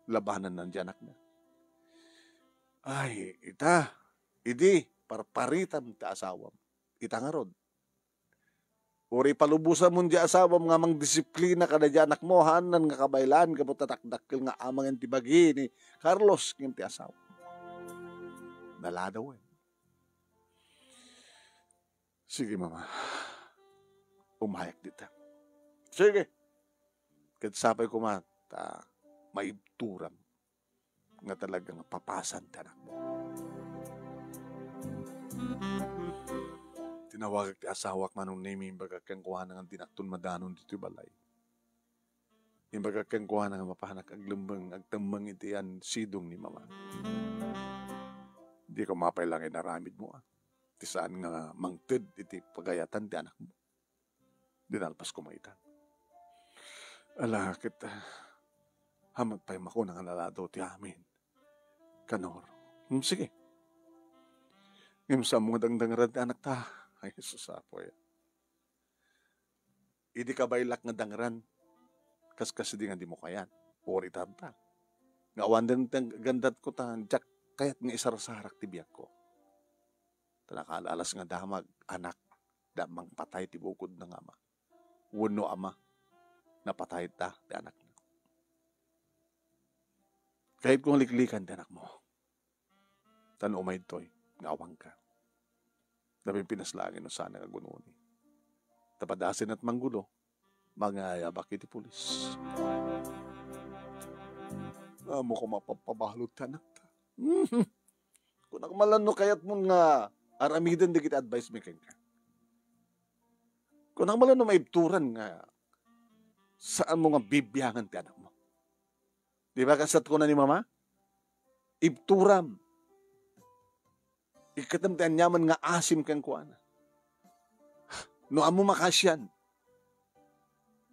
labananna di anakna. Ay, ita, idi, parparitam ti asawam. Ita ngarud. Uray palubosamon di asawam nga mangdisiplina kada di anakmo, haanan nga kabaylaan gapu ta dakdakkel nga amangan ti bagi ni Carlos ngem ti asawa. Naladawen. Sige, Mama. Umayek dita. Sige. Ket sapay koma ta paibturam nga talaga nga papasan ti anakmo. Tinawagak ti asawak, Manong Nemi, imbagak kenkuana nga dinakton madanon ditoy balay. Imbagak kenkuana nga mapanak aglemmeng, agtemmeng iti an sidong ni Mama. Dika mapay lang inaramidmo, ah. Ti saan nga mangted iti pagayatan ti anakmo. Dinalpas ko maytan. Ala, ket, ah, hamat pay makuna nga naladaw ti amin. Kanor. Hmm, sige. Ngem saan mo nga dangdangaran ti anakta? Ay, Jesus, Apo, ya. Idi kabaylak nga dangran, kaskasdi nga dimo kayat. Uri tanta. Nga awan den ti gandatko ta, diak kayat nga isarsarak ti biagko. Ta nakalalas nga damag, anak, da mangpatay ti bukodna nga ama. Wenno ama, napatay da ti anakna. Kayatko nga liklikan ti anakmo. Ta no umay ditoy, nga awanka. Napipinaslangen no saan nga agunoni. Ta padasen at manggulo, mangayabak iti pulis. Amo ko mapagpabalud ti anakta. Kunak malan no kayatmon nga aramiden dagiti advice mi kenka. Kunak malan no maibturan nga saan mo nga bibiangan ti anakmo. Di ba kasat kuna ni Mama? Ibturam. Ikkatem ti aniaman nga asim kenkuana. No ammo makasian,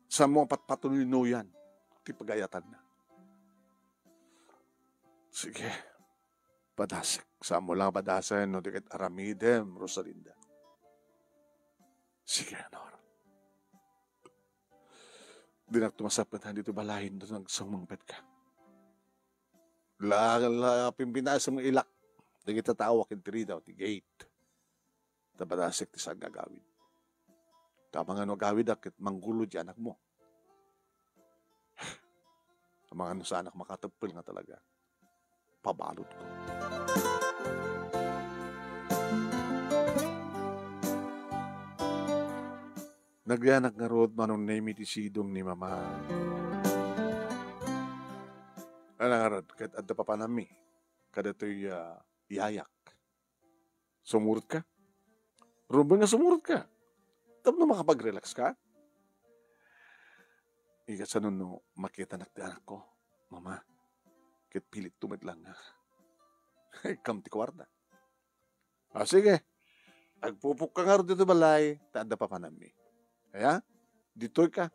saan mo patpatuloy-noyan ti pagayatanna. Sige. Padasek. Saan mo lang padasen no di ket aramidem, Rosalinda. Sige, Nor. Dinak tumasapet dito balayen no nagsumangpet ka. La, la, pimpinasem nga ilak. Dagiti tao ken ti ridaw, ti gate. Ta padasek ti saan nga agawid. Tama nga no agawid a ket manggulo di anakmo. Amangan no saanak makateppel nga talaga. Pabaludko. Nagyanak ngarud, Manong Nemi, ti sidong ni Mama. Ala ngarud, ket adda papanammi kadatoy, ah, yayak. Sumurot ka? Rumbeng nga sumurot ka. Tapno makapag-relax ka? Igasano no makitanak ti anakko, Mama? Ket pilitto met lang nga ikkam ti kuarta. Ah, sige. Agpupok ka ngarud ditoy balay, ta adda papanammi. Kaya, ditoy ka.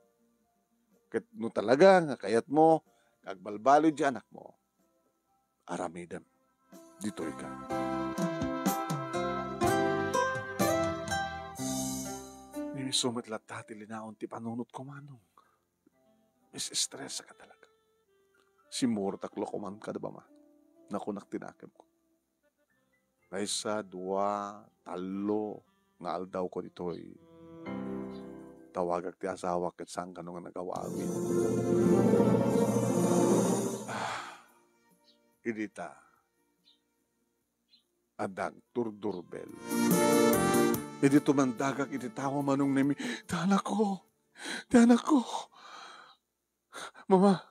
Ket no talaga nga kayatmo nga agbalbaliw di anakmo, aramidem. Ditoy ka. Isu met latta ti linaon ti panunotko, Manong. Mis-estresa ka talaga. Simmurotak lokoman kada Mama. Nakunak ti nakemko. Maysa, dua, tallo nga aldawko ditoy. Tawagak ti asawak ket saan kano nga nagaw-awid. Ah, idi ta, adda agturdurbel. Idi tumandagak iti tawa, Manong Nemi, ti anakko, ti anakko. Mama,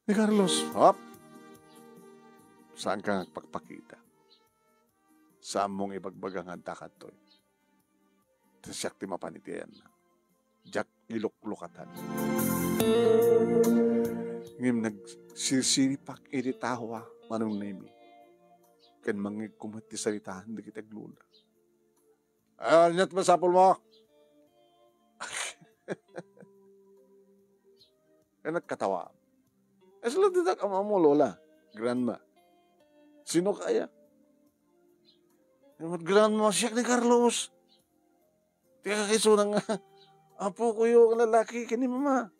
ni Carlos. Hop! Saan ka nga agpakpakita? Saan mo nga ibagbaga nga adda kadtoy? Ta siak ti mapan iti ayanna. Diak iluklukatan. Ngem nagsirsiripak iti tawa, Manong Nemi. Ken mangngegko met ti saritaan dagiti aglula. Ah, ania ti masapul mo? Ay, nagkatawa. Ay, sila ti dak-, ama mo, Lola, Grandma. Sino kaya? Ay, mat Grandma, siak ni Carlos. Ti kakaisuna nga, apo ko yo, lalaki, kini Mama.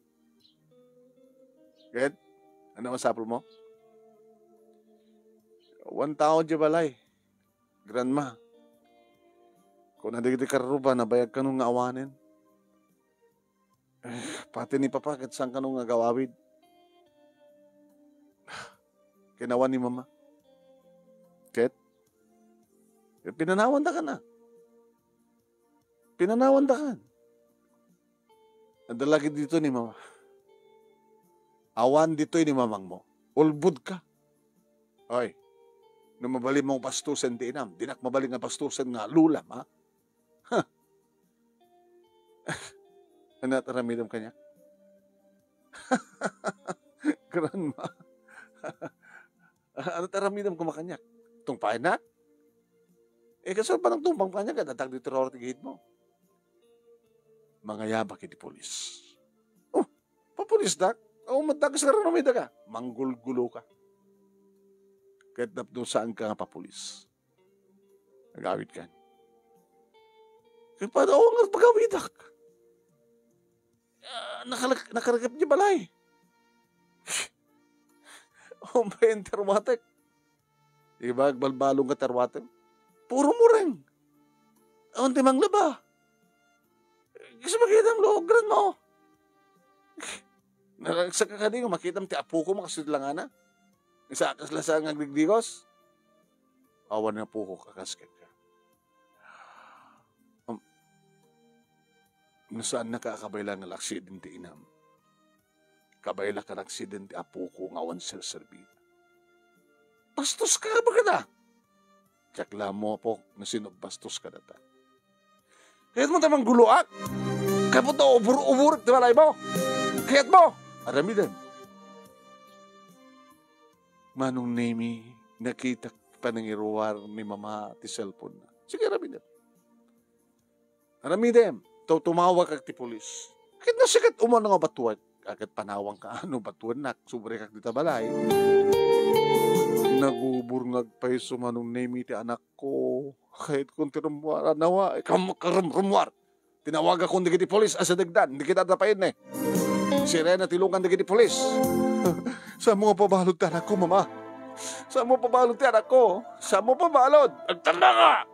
Ket, ano masapul mo? One tao di balay. Grandma, kuna dagiti karruba, nabayag kano nga awanen? Eh, pati ni Papa, ket saan kano nga agawawid? Kinawan ni Mama. Ket, ket pinanawan da kana. Pinanawan da kan. Adda lagi dito ni Mama. Awan ditoy ni mamangmo. Ulbodka. Oy, no mabalinmo bastusen ti inam, dinak mabalin nga bastusen nga lulam, ha? Ha? Ania ti aramidem kaniak? Grandma. Ania ti aramidem koma kaniak? Tungpaennak? Eh, kasano pay nagtungpam kaniak, adda dagiti terror ti gihidmo? Mangayabak iti pulis. Oh, papulisdak? O, madakes nga aramidek a. Manggulguloka. Ket napno saanka nga papulis. Agawidkan. Ket padaw nga pagawidak. Ah, nakalak-, nakaragap ti balay. Umpay ti aruatek. Di ba, agbalbalong nga ti aruatem? Puro mureng. Awan ti manglaba. Kas makitam, lugran mo. Naragsak ka kadi nga makitam ti apoko mo, kasud langana. Isa, kas lasa nga agdigdigos. Awan nga apoko, kakas kenka. Um, no saannaka a kabaylan nga laksiden ti inam, kabayla ka laksiden ti apoko nga awan serserbina. Bastoska, kada. Diak la ammo, apo, no sino bastos kadata. Kayatmo ta mangguloak? Kayatmo ta ubur-uburek ti balaymo? Kayatmo? Aramidem. Manong Nemi, nakitak panangiruar ni Mama ti cellphone-na. Sige, aramidem. Aramidem, taw tumawagak ti pulis. Ket no sika ti umuna nga batuek, a, ket panawanka no batuennak, subrekak dita balay. Nagubur nga agpayso, Manong Nemi, ti anakko. Kayatkon ti rummuar, a, nawa, ikam, karumrummuar. Tinawagakon dagiti pulis a sadegdan, dagiti adda painni. Sirena ti lungan dagiti pulis. Saanmo nga pabalud ti anakko, Mama? Saanmo pabalud ti anakko? Saanmo pabalud? Agtannaka!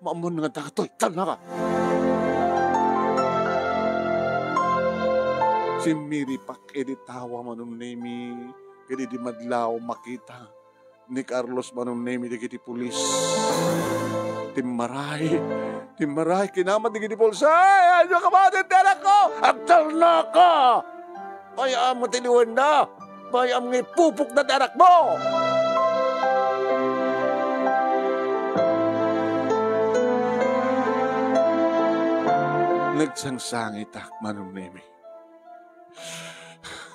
Maammon nga datoy, tannaka! Simmiripak idi tawa, Manong Nemi, ket idi madlaw, makita ni Carlos, Manong Nemi, dagiti pulis. Timmaray, timmaray, kinamat dagiti pulis. Ay, ay, no, kamaten ti anakko! Agtannaka! Bay-am nga tiliwenda! Bay-am nga ipupokda ti anakmo! Nagsangsangitak, Manong Nemi.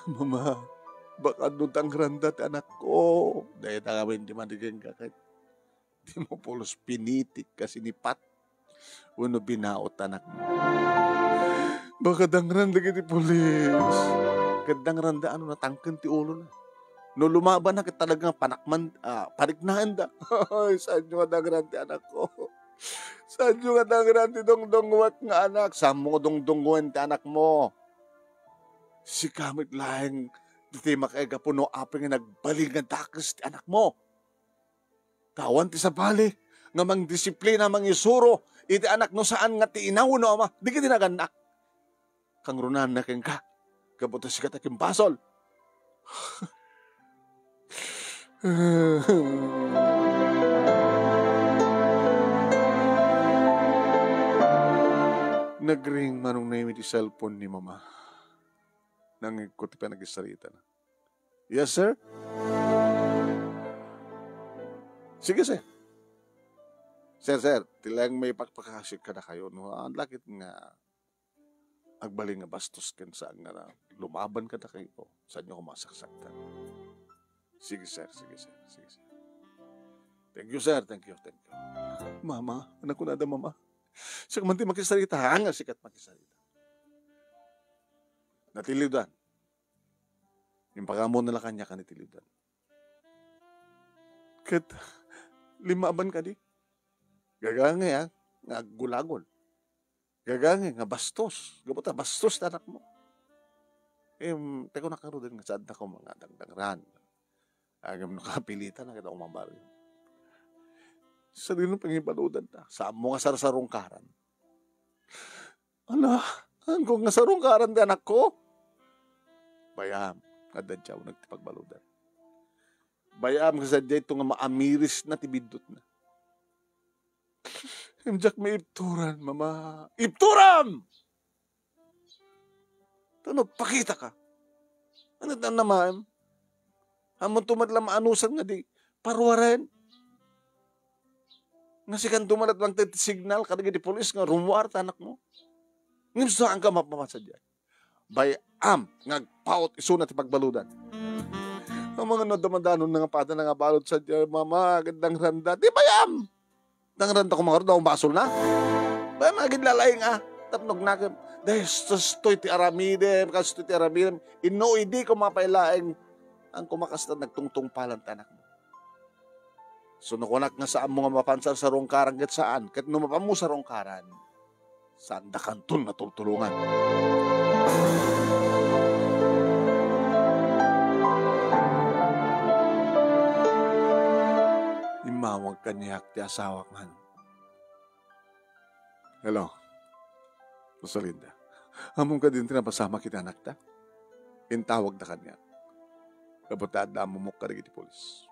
Mama, baka no dangranda ti anakko. Dayta ngamin ti madi kenka ket dimo pulos pinitik a sinipat wenno binaot ti anakmo. Baka dangran dagiti pulis. Ket dangranda no natangken ti ulona. No lumabanna ket talaga nga panakman, ah, pariknaenda. Ay, saanyo nga dangran ti anakko? Saanyo nga dangran ti dungdungngoek nga anak? Saanmo nga dungdungngoen ti anakmo? Sika met laeng ti makaigapu no apay nga nagbalin nga dakes ti anakmo. Ta awan ti sabali nga mangdisiplina, mangisuro iti anak no saan nga ti ina wenno ama dagiti nagannak. Kangrunanna kenka, gapu ta sika ti akimbasol. Nagring, Manong Nemi, ti cellphone ni Mama. Nangngegko ti panagsaritana. Yes, sir? Sige, sir. Sir, sir, ti laeng maipakpakasik kadakayo, no? Haan la ket nga agbalin nga bastos ken saan nga lumaban kadakayo. Saanyo koma a saksaktan? Sige, sir. Sige, sir. Sige, sir. Thank you, sir. Thank you, thank you. Mama, ania kunada, Mama? Siak man ti makisarita, haan nga sika ti makisarita. Natiliwdan. Impakaammoanna la kaniak a natiliwdan. Ket limmaban kadi. Gagangay a nga aggulagol. Gagangay nga bastos. Gapu ta bastos ti anakmo. Em, ti kunak ngaruden nga saanna koma nga dangdangran. Ngem no kapilitan, ket ako mabarrio. Sadino pangibaludanta? Saanmo nga sarsarungkaran? Ala, haanko nga sarungkaran ti anakko? Bay-am, adda diay nagti pagbaludan. Bay-am nga sadiay to nga maamirisna ti biddutna. Ngem diak maibturan, Mama. Ibturam! Ta no agpakitaka, ania ti annamaem? Ammoto met la maanusan nga di paruaren. Nga sikanto met la mangted ti signal kadagiti pulis nga rummuar ti anakmo. Ngem saanka mapamapan sadiay. Bay-am nga agpaut isuna ti pagbaludan. Amangan no adda madanonna nga pada nga balud sadiay, mama, ket dangranda. Di bay-am! Dangranda koma ngarud, awan basolna. Bay-am nga agiglalaing, a, tapno agnakem. Dahil kastoy ti aramidem, kastoy ti aramidem. Inno idi koma pay laeng, ang kumakasta nagtungtungpalan ti anakmo. So, no kunak nga saanmo nga mapan sarsarungkaran ket saan, ket no mapanmo sarungkaran, saandakanton nga tultulongan. Immawag kaniak ti asawak, Manong. Hello, Rosalinda. Ammom kadi ti napasamak iti anakta? Intawagda kaniak. Gapu ta adda ammomok kadagiti pulis.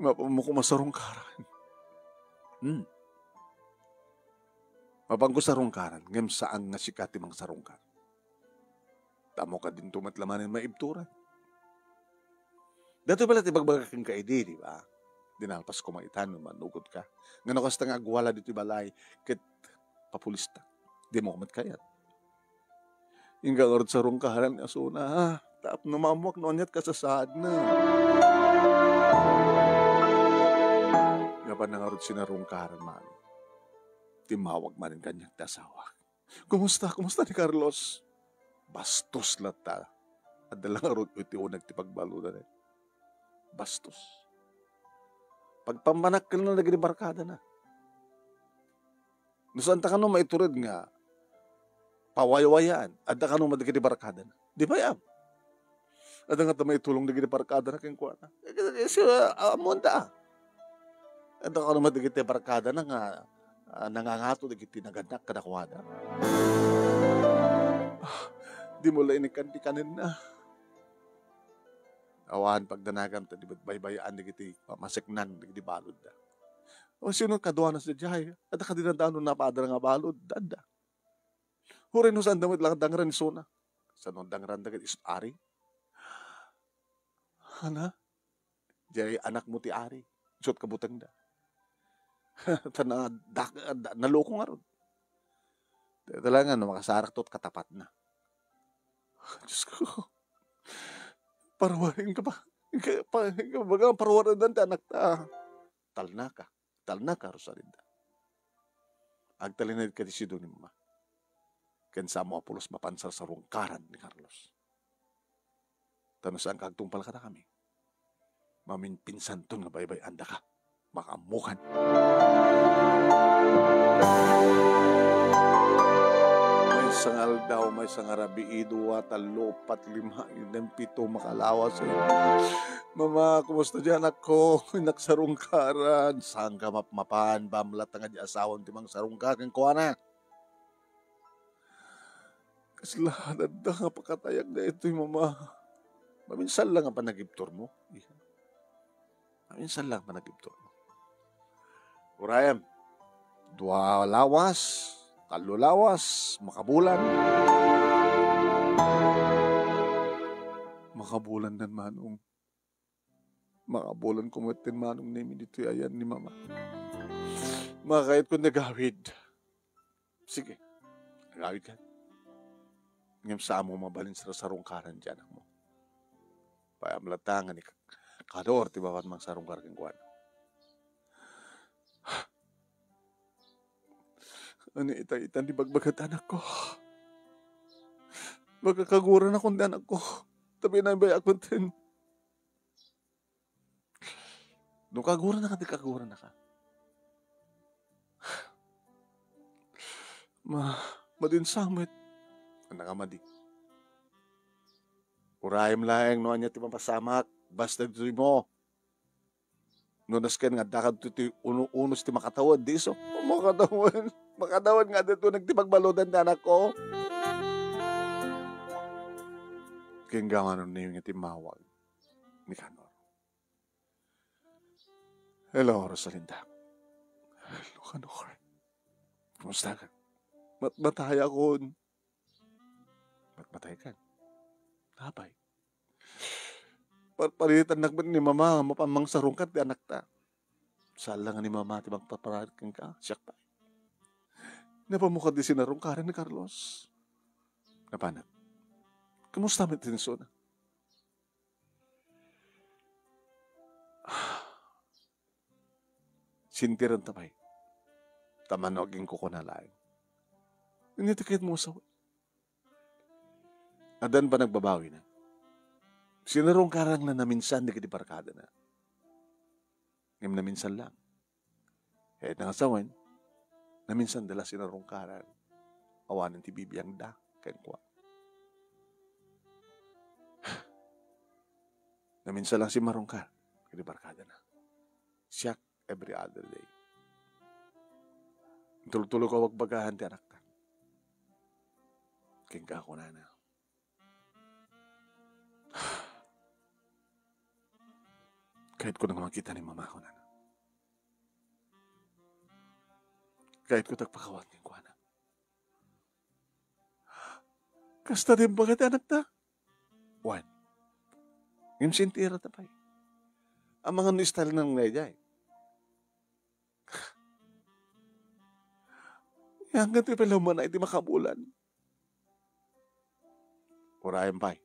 Mapanmo koma sarungkaran. Hmm. Mapanko sarungkaran, ngem saan nga sika ti mangsarungkar. Ta ammok a dinto met la manen maibturan. Datoy pay la ti ibagbagak kenka idi, di ba? Dinalpas koma ita no manugot ka. Nga no kasta nga agwala ditoy balay, ket papulistak. Dimo met kayat. Inka ngarud sarungkaran nga asuna, ha? Tapno maammuak no aniat kasasaadna. Nga panangarud sinarungkaran, Manong. Timmawag manen kaniak ti asawak. Kumusta? Kumusta ni Carlos? Bastos latta. Adda la ngarud iti uneg ti pagbaludan, eh. Bastos. Pagpammanakkelna dagiti barkadana. No saanta kano maitured nga pawaywayaan, adda kano dagiti barkadana. Di bay-am? Adda ngata maitulong dagiti barkadana kenkuana. Eh, kasi, ah, ammoanda, ah. Adda kano met dagiti barkadana nga, ah, nangangato dagiti nagannak kadakuada. Ah, dimo la inikkan ti kanenna. Awan pagdanagan ta di met baybay-an dagiti pamaseknan dagiti baludda. O, sino kaduana sadiay? Adda kadi nadano napadra nga balud? Adda. Uray no saanda met la dangrana isuna. Saan no dangranda ket isu ti ari? Ana? Diay anakmo ti ari. Isu ti kabutengda. Ta na, dak-, da-, naloko ngarud. Talaga, no, makasarakto ti katapatna. Diyos ko. Paruarenka ba? Inka, pa, inka baga, paruarendan ti anakta. Talnaka. Talnaka, Rosalinda. Agtalinaed ka ti sido ni Mama. Ken saanmo a pulos mapan sarsarungkaran ni Carlos. Ta no saanka agtungpal kadakami, maminpinsanton nga baybay-andaka. Makaammokan. Maysa nga aldaw, maysa nga rabii, dua, tallo, uppat, lima, innem, pito, makalawas, eh. Mama, kumusta diay anakko? Innak sarungkaran. Saanka mapmapan, bamlat nga di asawam ti mangsarungkar kenkuana. Kasla adda nga pakatayak daytoy, Mama. Maminsan lang nga panagibturmo, iha. Maminsan lang panagibturmo. Urayem, dua lawas, tallo lawas, makabulan. Makabulan nan, Manong. Makabulan ko met ti manong ni mi ditoy ayan ni Mama. Makakayat ko nagawid. Sige, nagawid ka. Ngem saanmo mabalin sarsarungkaran ti anakmo. Pay-am latta nga ni Kador ti mapan mangsarungkar kenkuana. Ania ita, ita ti ibagbaga ti anakko? Makakaguranakon ti anakko. Ta binaybay-ak metten. No kaguranaka, di kaguranaka. Ma-, madinsang met. Anak a madi. Urayem laeng no ania ti mapasamak, basta ditoy mo. No nasken nga adda kadto ti uno-unos ti makatawen, di isu? Makatawen. Makatawen nga adda uneg ti pagbaludan ti anakko. Ken gawano ni nga timmawag ni Kanor. Hello, Rosalinda. Hello, Kanor. Kumusta ka? Matmatayakon. Matmatay ka? Apay? Parparitannak met ni Mama nga mapan mangsarungkar ti anakta. Saan la nga ni Mama ti mangpapararit kenka, siak pay. Napamukat di sinarungkaran ni Carlos. Napanak. Kumusta met ti insuna? Sintiran ta pay. Ta mano aginkukuna laeng. Ania ti kayatmo nga sawen? Addan panagbabawina. Sinarungkaran la naminsan dagiti barkadana. Ngem naminsan lang. Kayatna nga sawen, naminsan da la sinarungkaran. Awanen ti bibiangda kenkuana. Naminsan lang simmarungkar iti barkadana. Siak every other day. Tultuloy ko bagbagahan ti anakta. Kenka kunana. Kayatko nga makita ni Mama, kunana. Kayatko ti agpakawan kenkuana. Kasta ti imbag ti anakta? Wen. Ngem sintiran ta pay. Amangan no style na nga daydiay. Yan nga ti palaman ay ti makabulan. Urayan pay.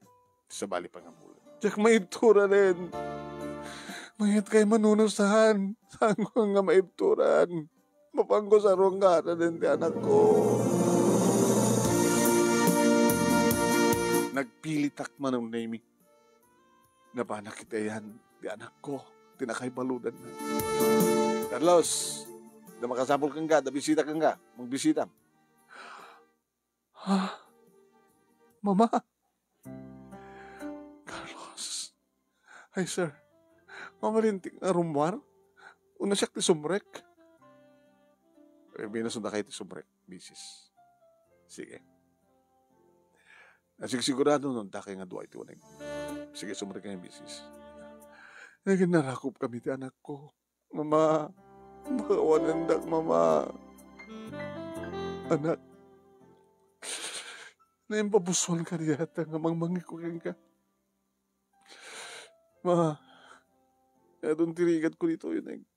Ti sabali pangabulan. Diak maibturan. Mayat kay manunusan. Saan ko nga maibturan? Mapanko sarungkaran ti anakko. Nagpilitak, Manong Nemi. Napanak iti ayan ti anakko, ti nakaibaludanna. Carlos, da makasapul kenka, da bisita kenka, magbisitam. Ha? Mama? Carlos. Ay, sir. Mamalintik nga rummuar? Uno siak ti sumrek? Eh, binasunda kayo ti sumrek, misis. Sige. Asigsigurado no, dakay nga dua iti uneg. Sige, sumrek kayo, misis. Naging narakop kami ti anakko. Mama, pakawanendak, Mama. Anak, naimpabusuan ka diata nga mangmangiko kenka. Ma, adun ti rigatko ditoy, nag-,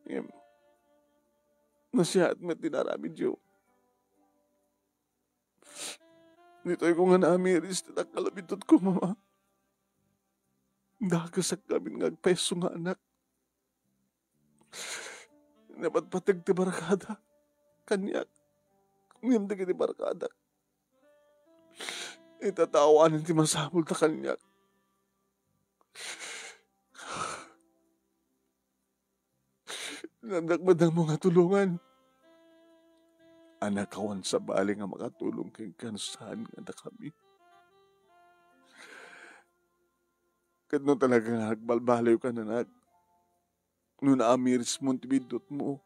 ngem, nasiaat met ti naramidyo. Ditoy ko nga naamiris ti dakkel a biddutko, Mama. Dakesak ngamin nga agpayso nga anak. Napatpateg ti barkada kaniak. Ngem dagiti barkadak, itatawanen ti masapulda kaniak. Nadakmadakmo nga tulongan. Anak, awan sabali nga makatulong kenka no saan nga dakami. Ket no talaga nga agbalbaliwkan, anak, no naamirismon ti biddutmo,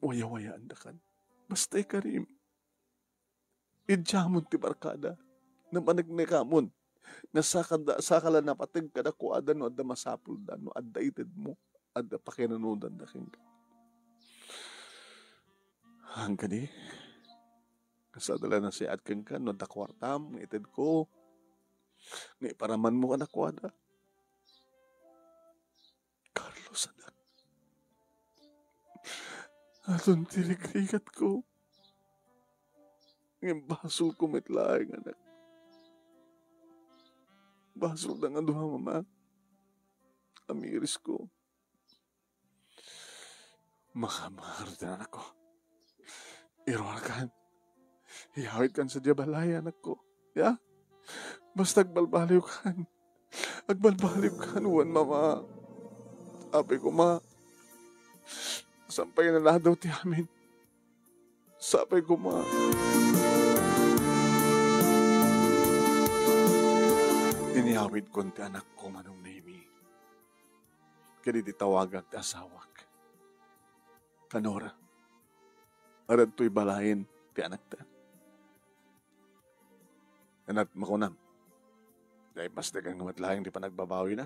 wayawayaandakan. Basta ikarim. Idiamon ti barkada. Napaneknekamon nga sakada-, saka la napateg kadakuada no adda masapulda, no adda itedmo, adda pakinunodanda kenka. Haan kadi, kasada la nasiaat kenka no adda kuartam nga itedko, nga iparamanmo kadakuada. Carlos, anak. Adun ti rigrigatko. Ngem basolko met laeng, anak. Basolda nga dua, Mama. Amirisko. Makamar, anakko. Iruarkan. Iyawitkan sadiay balay, anakko. Ya? Basta agbalbaliwkan. Agbalbaliwkan, wen, Mama. Apay koma. Sapay nga naladaw ti amin. Sapay koma. Inyawidkon ti anakko, Manong Nemi. Ket idi tawagak ti asawak, kanora, adtoy balayen ti anakta. Anak, makunam, dayta ipastegan nga met laeng ti panagbabawina.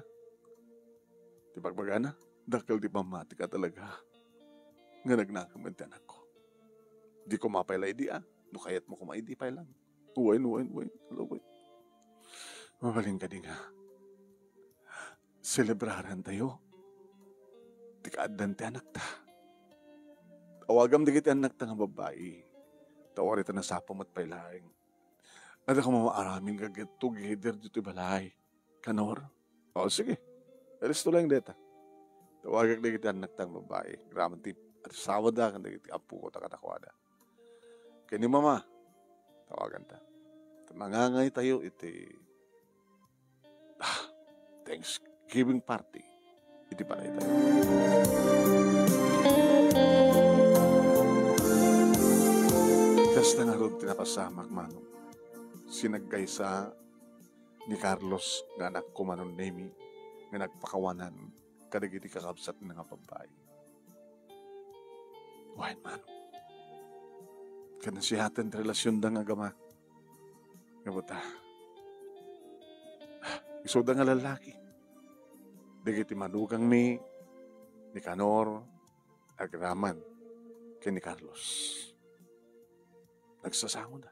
Ti bagbagana, dakkel ti pammatik a talaga nga nagnanayon ti anakko. Di koma pay la idi, a, no kayatmo koma idi pay lang. Wen, wen, wen. Ala, wen. Mabalin kadi nga selebraran tayo ti kaaddan ti anakta. Tawagam dagiti annakta nga babbai. Ta uray ta nasapa met pay laeng. Adda koma maaramid nga get together ditoy balay. Kanor? O, sige. Alisto laeng deta. Tawagak dagiti annakta nga babbai. Agraman ti asawada ken dagiti apo ta kadakuada. Ken ni Mama, tawaganta. Ta mangangay tayo iti, ah, Thanksgiving party iti balay tayo. Kasta ngarud ti napasamak, Manong. Sinaggaysa ni Carlos nga anakko, Manong Nemi, nga nagpakawanan kadagiti kakabsatna nga babbai. Wen, Manong. Kanasiaten ti relasionda nga agama. Nga buta. Isuda nga lalaki. Dagiti manugangmi, ni Kanor, agraman, ken ni Carlos. Nagsasangoda.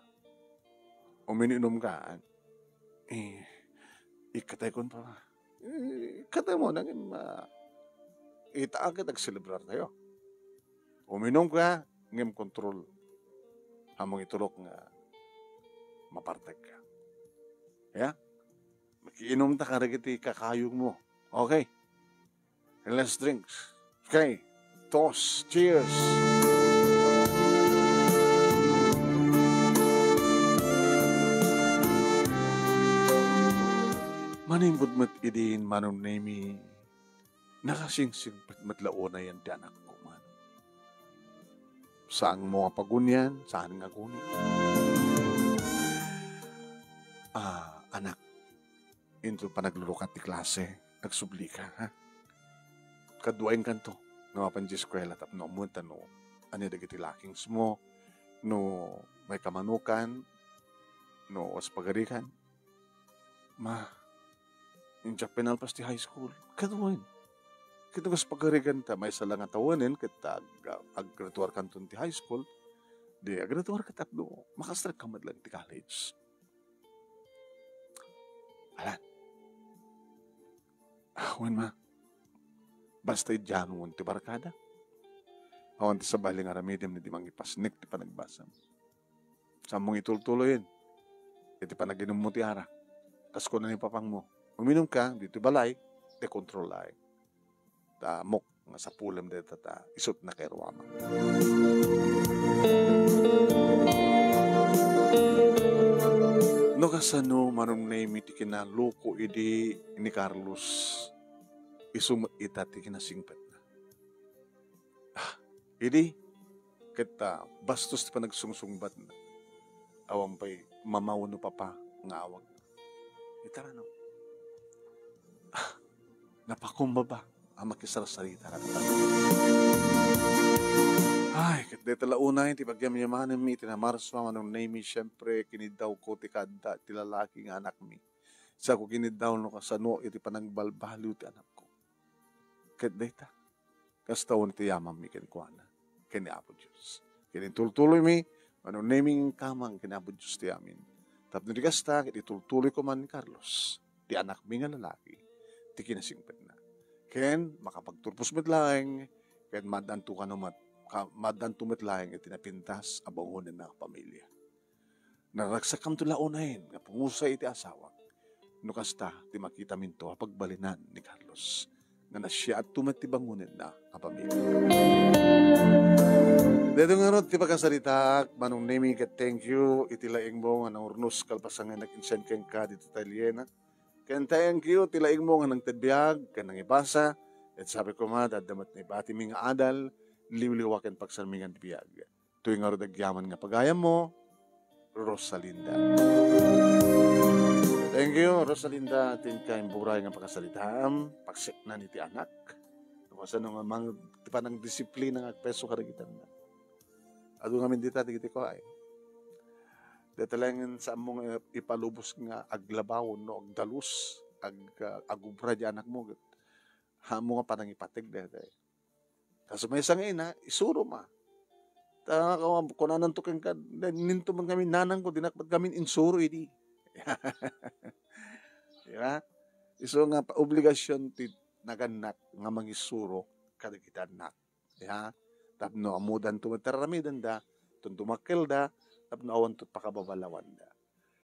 Uminom ka, eh, ikkataykon pa. Eh, ikkataymo, nangin ma-, ita ket agselebrar tayo. Uminom ka, ngem kontrol. Ammom iti tulok nga mapartek ka. Ya? Makiinom ta kadagiti kakayongmo. Okay? And let's drink. Okay. Toast. Cheers. Manipud met idin, Manong Nemi, nakasingsingpet met la unayen ti anakko, Manong. Saanmo nga pagunian, saan nga aguni. Ah, anak, inton panaglukat ti klase, agsublika, ha? Kaduaenkanto nga mapan ti eskuela tapno ammoen ta no ania dagiti lackingsmo, no maikamanukan, no kas pagarikan. Ma, injak pinalpas ti high school. Kaduaen. Ket no kas pagarikan ta, maysa la nga tawenen ket ag-, aggraduarkanton ti high school, di aggraduarka tapno makastrekka met laeng ti college. Alan. Ah, wen, ma. Basta idianonmo ti barkada. Awan ti sabali nga aramidem idi mangipasnek ti panagbasam. Saanmo nga itultuloyen iti panaginummo ti arak. Kas kuna ni papangmo, uminumka ditoy balay, ti kontrol laeng. Ta ammok nga sapulem dayta ta isut' nakairuamak. No kasano, Manong Nemi, ti kinaluko idi ni Carlos, isu met ita ti kinasingpetna. Ah, idi, ket, ah, bastos ti panagsungsungbatna. Awan pay mama wenno papa nga awag. Ita la no. Ah, napakumbaba a makisarsarita kadatayo. Ay, ket dayta la unay ti pagyamyamanem iti namarso a Manong Nemi, siempre, kiniddawko ti kaadda ti lalaki nga anakmi. Saanko kiniddaw no kasano iti panangbalbaliw ti anakko. Ket dayta, kasta unay ti yamanmi kenkuana, ken ni Apo Dios. Ket intultuloymi, Manong Nemi, nga inkamang ken ni Apo Dios ti amin. Tapno di kasta, ket itultuloyko man ni Carlos, ti anakmi nga lalaki, ti kinasingpetna. Ken makapagturpos met laeng, ket maaddanto kano met, ka-, maaddanto met laeng iti napintas a bangonenna a pamilia. Naragsakamto la unayen nga pumusay iti asawak no kasta ti makitaminto a pagbalinan ni Carlos nga nasiaatto met ti bangonenna a pamilia. Daytoy ngarud ti pakasaritaak, Manong Nemi, ket thank you iti laingmo nga nangurnos kalpasan nga nag-insend kenka ditoy talyenak. Ken thank you ti laingmo nga nangted biag ken nangibasa. Ket sabi koma, adda met naibatimi nga adal, liwliwa ken pagsarmingan ti biag. Toy ngarud agyaman nga pagayammo, Rosalinda. Thank you, Rosalinda, ti inka imburay nga pakasaritaam, pagseknan iti anak. No kasano nga mang-, ti panangdisiplina nga agpeso kadagiti anak. Adu ngamin dita, dagiti kuay. Deta laeng saanmo nga ipalubos nga aglabaw no agdalus, ag-, agubra di anakmo, ket haanmo nga panangipateg daytoy. Kas maysa nga ina, isuro ma. Ta, kunananto kenka, ninto man kami, nanangko, dinak met kami insuro idi. Di ba? Isu nga pa-, obligasyon ti nagannak nga mangisuro kadagiti annak. Di ba? Tapno ammodanto met ti ar-aramidenda, tapno dumakkelda, tapno awanto pakababalawanda.